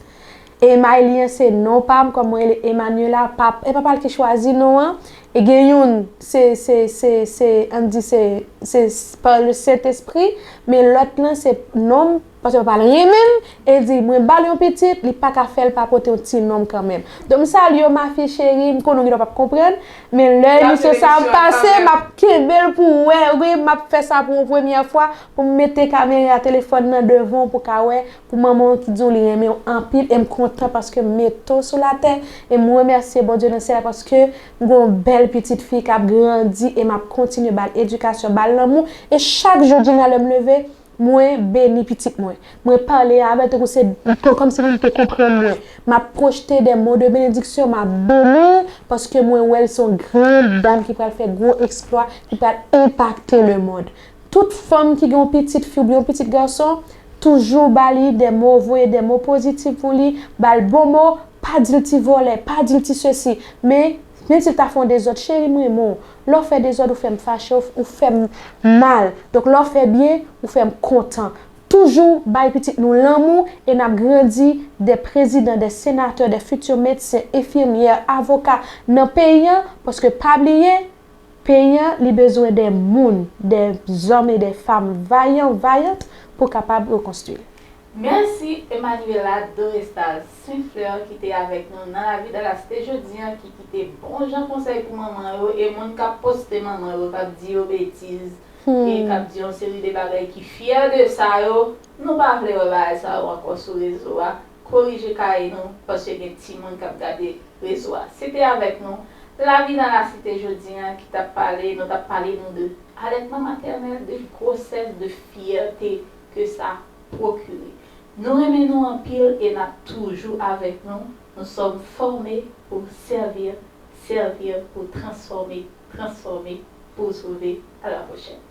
E Mayli an se non pa m, kòm mwen rele Emmanuela, pa, e papa l ki chwazi non an. E gen youn, se, se, se, se, ann di se, se par le Saint-Esprit, men lòt lan se non m, paske papa l renmen m, e l di, mwen ba l yon pitit, li pa ka fè l pa pote yon ti non m kanmenm. Donk, m salye w, ma fille chérie, m konnen w genlè p ap konprann, men lè emisyon sa ap pase, m ap kenbe l pou w wè, wi, m ap fè sa pou yon premyè fwa, pou m mete kamera telefòn nan devan w pou w ka wè, pou manman w ki di w li renmen w anpil, e m kontan paske m mete w sou latè, e m remèsye Bondye nan syèl la paske m gen yon bèl pitit fi k ap grandi, e m ap kontinye ba l edikasyon, ba l lanmou, e chak jou, Djina, lè m leve, mwen beni pitit mwen. Mwen pale avè l tankou se, kòmsi li te konprann mwen. M ap pwojte des mots de bénédiction, m ap beni l, paske mwen wè l se yon gran dam ki pral fè gwo eksplwa, ki pral enpakte lemonn. Tout fanm ki gen yon pitit fi oubyen yon pitit gason, toujou ba li des mots, voye des mots pozitif pou li, ba l bon mo, pa di l ti vòlè, pa di l ti sesi. Men, menm si l ta fè yon dezòd, cheri, m renmen w. Lè w fè dezòd, ou fè m fache, ou, ou fè m mal. Donk, lè w fè byen, ou fè m kontan. Toujou bay pitit nou lanmou e n ap grandi des présidents, des sénateurs, des futurs médecins, infirmières, avocats nan peyi an, paske pa bliye, peyi an, li bezwen de moun, des hommes et des femmes vaillants, vaillantes pou kapab rekonstwi l. Mèsi Emmanuela Dorestal Saint Fleur ki te avèk nou nan La Vie dans la Cité jodi an, ki kite bon jan konsèy pou manman yo e moun k ap poste manman yo, k ap di yo betiz, e k ap di yon seri de bagay ki fyè de sa yo, nou pa vle wè bagay sa yo ankò sou rezo a. Korije kay nou, paske gen timoun k ap gade rezo a. Se te avèk nou, Lavi nan Lasite jodi an, ki t ap pale, nou t ap pale nou de alètman matènèl, de gwosès, de fyète ke sa pwokire. Nou renmen nou anpil e n ap toujou avèk nou. Nous sommes formés pour servir, servir pour transformer, transformer pour sauver. À la prochaine.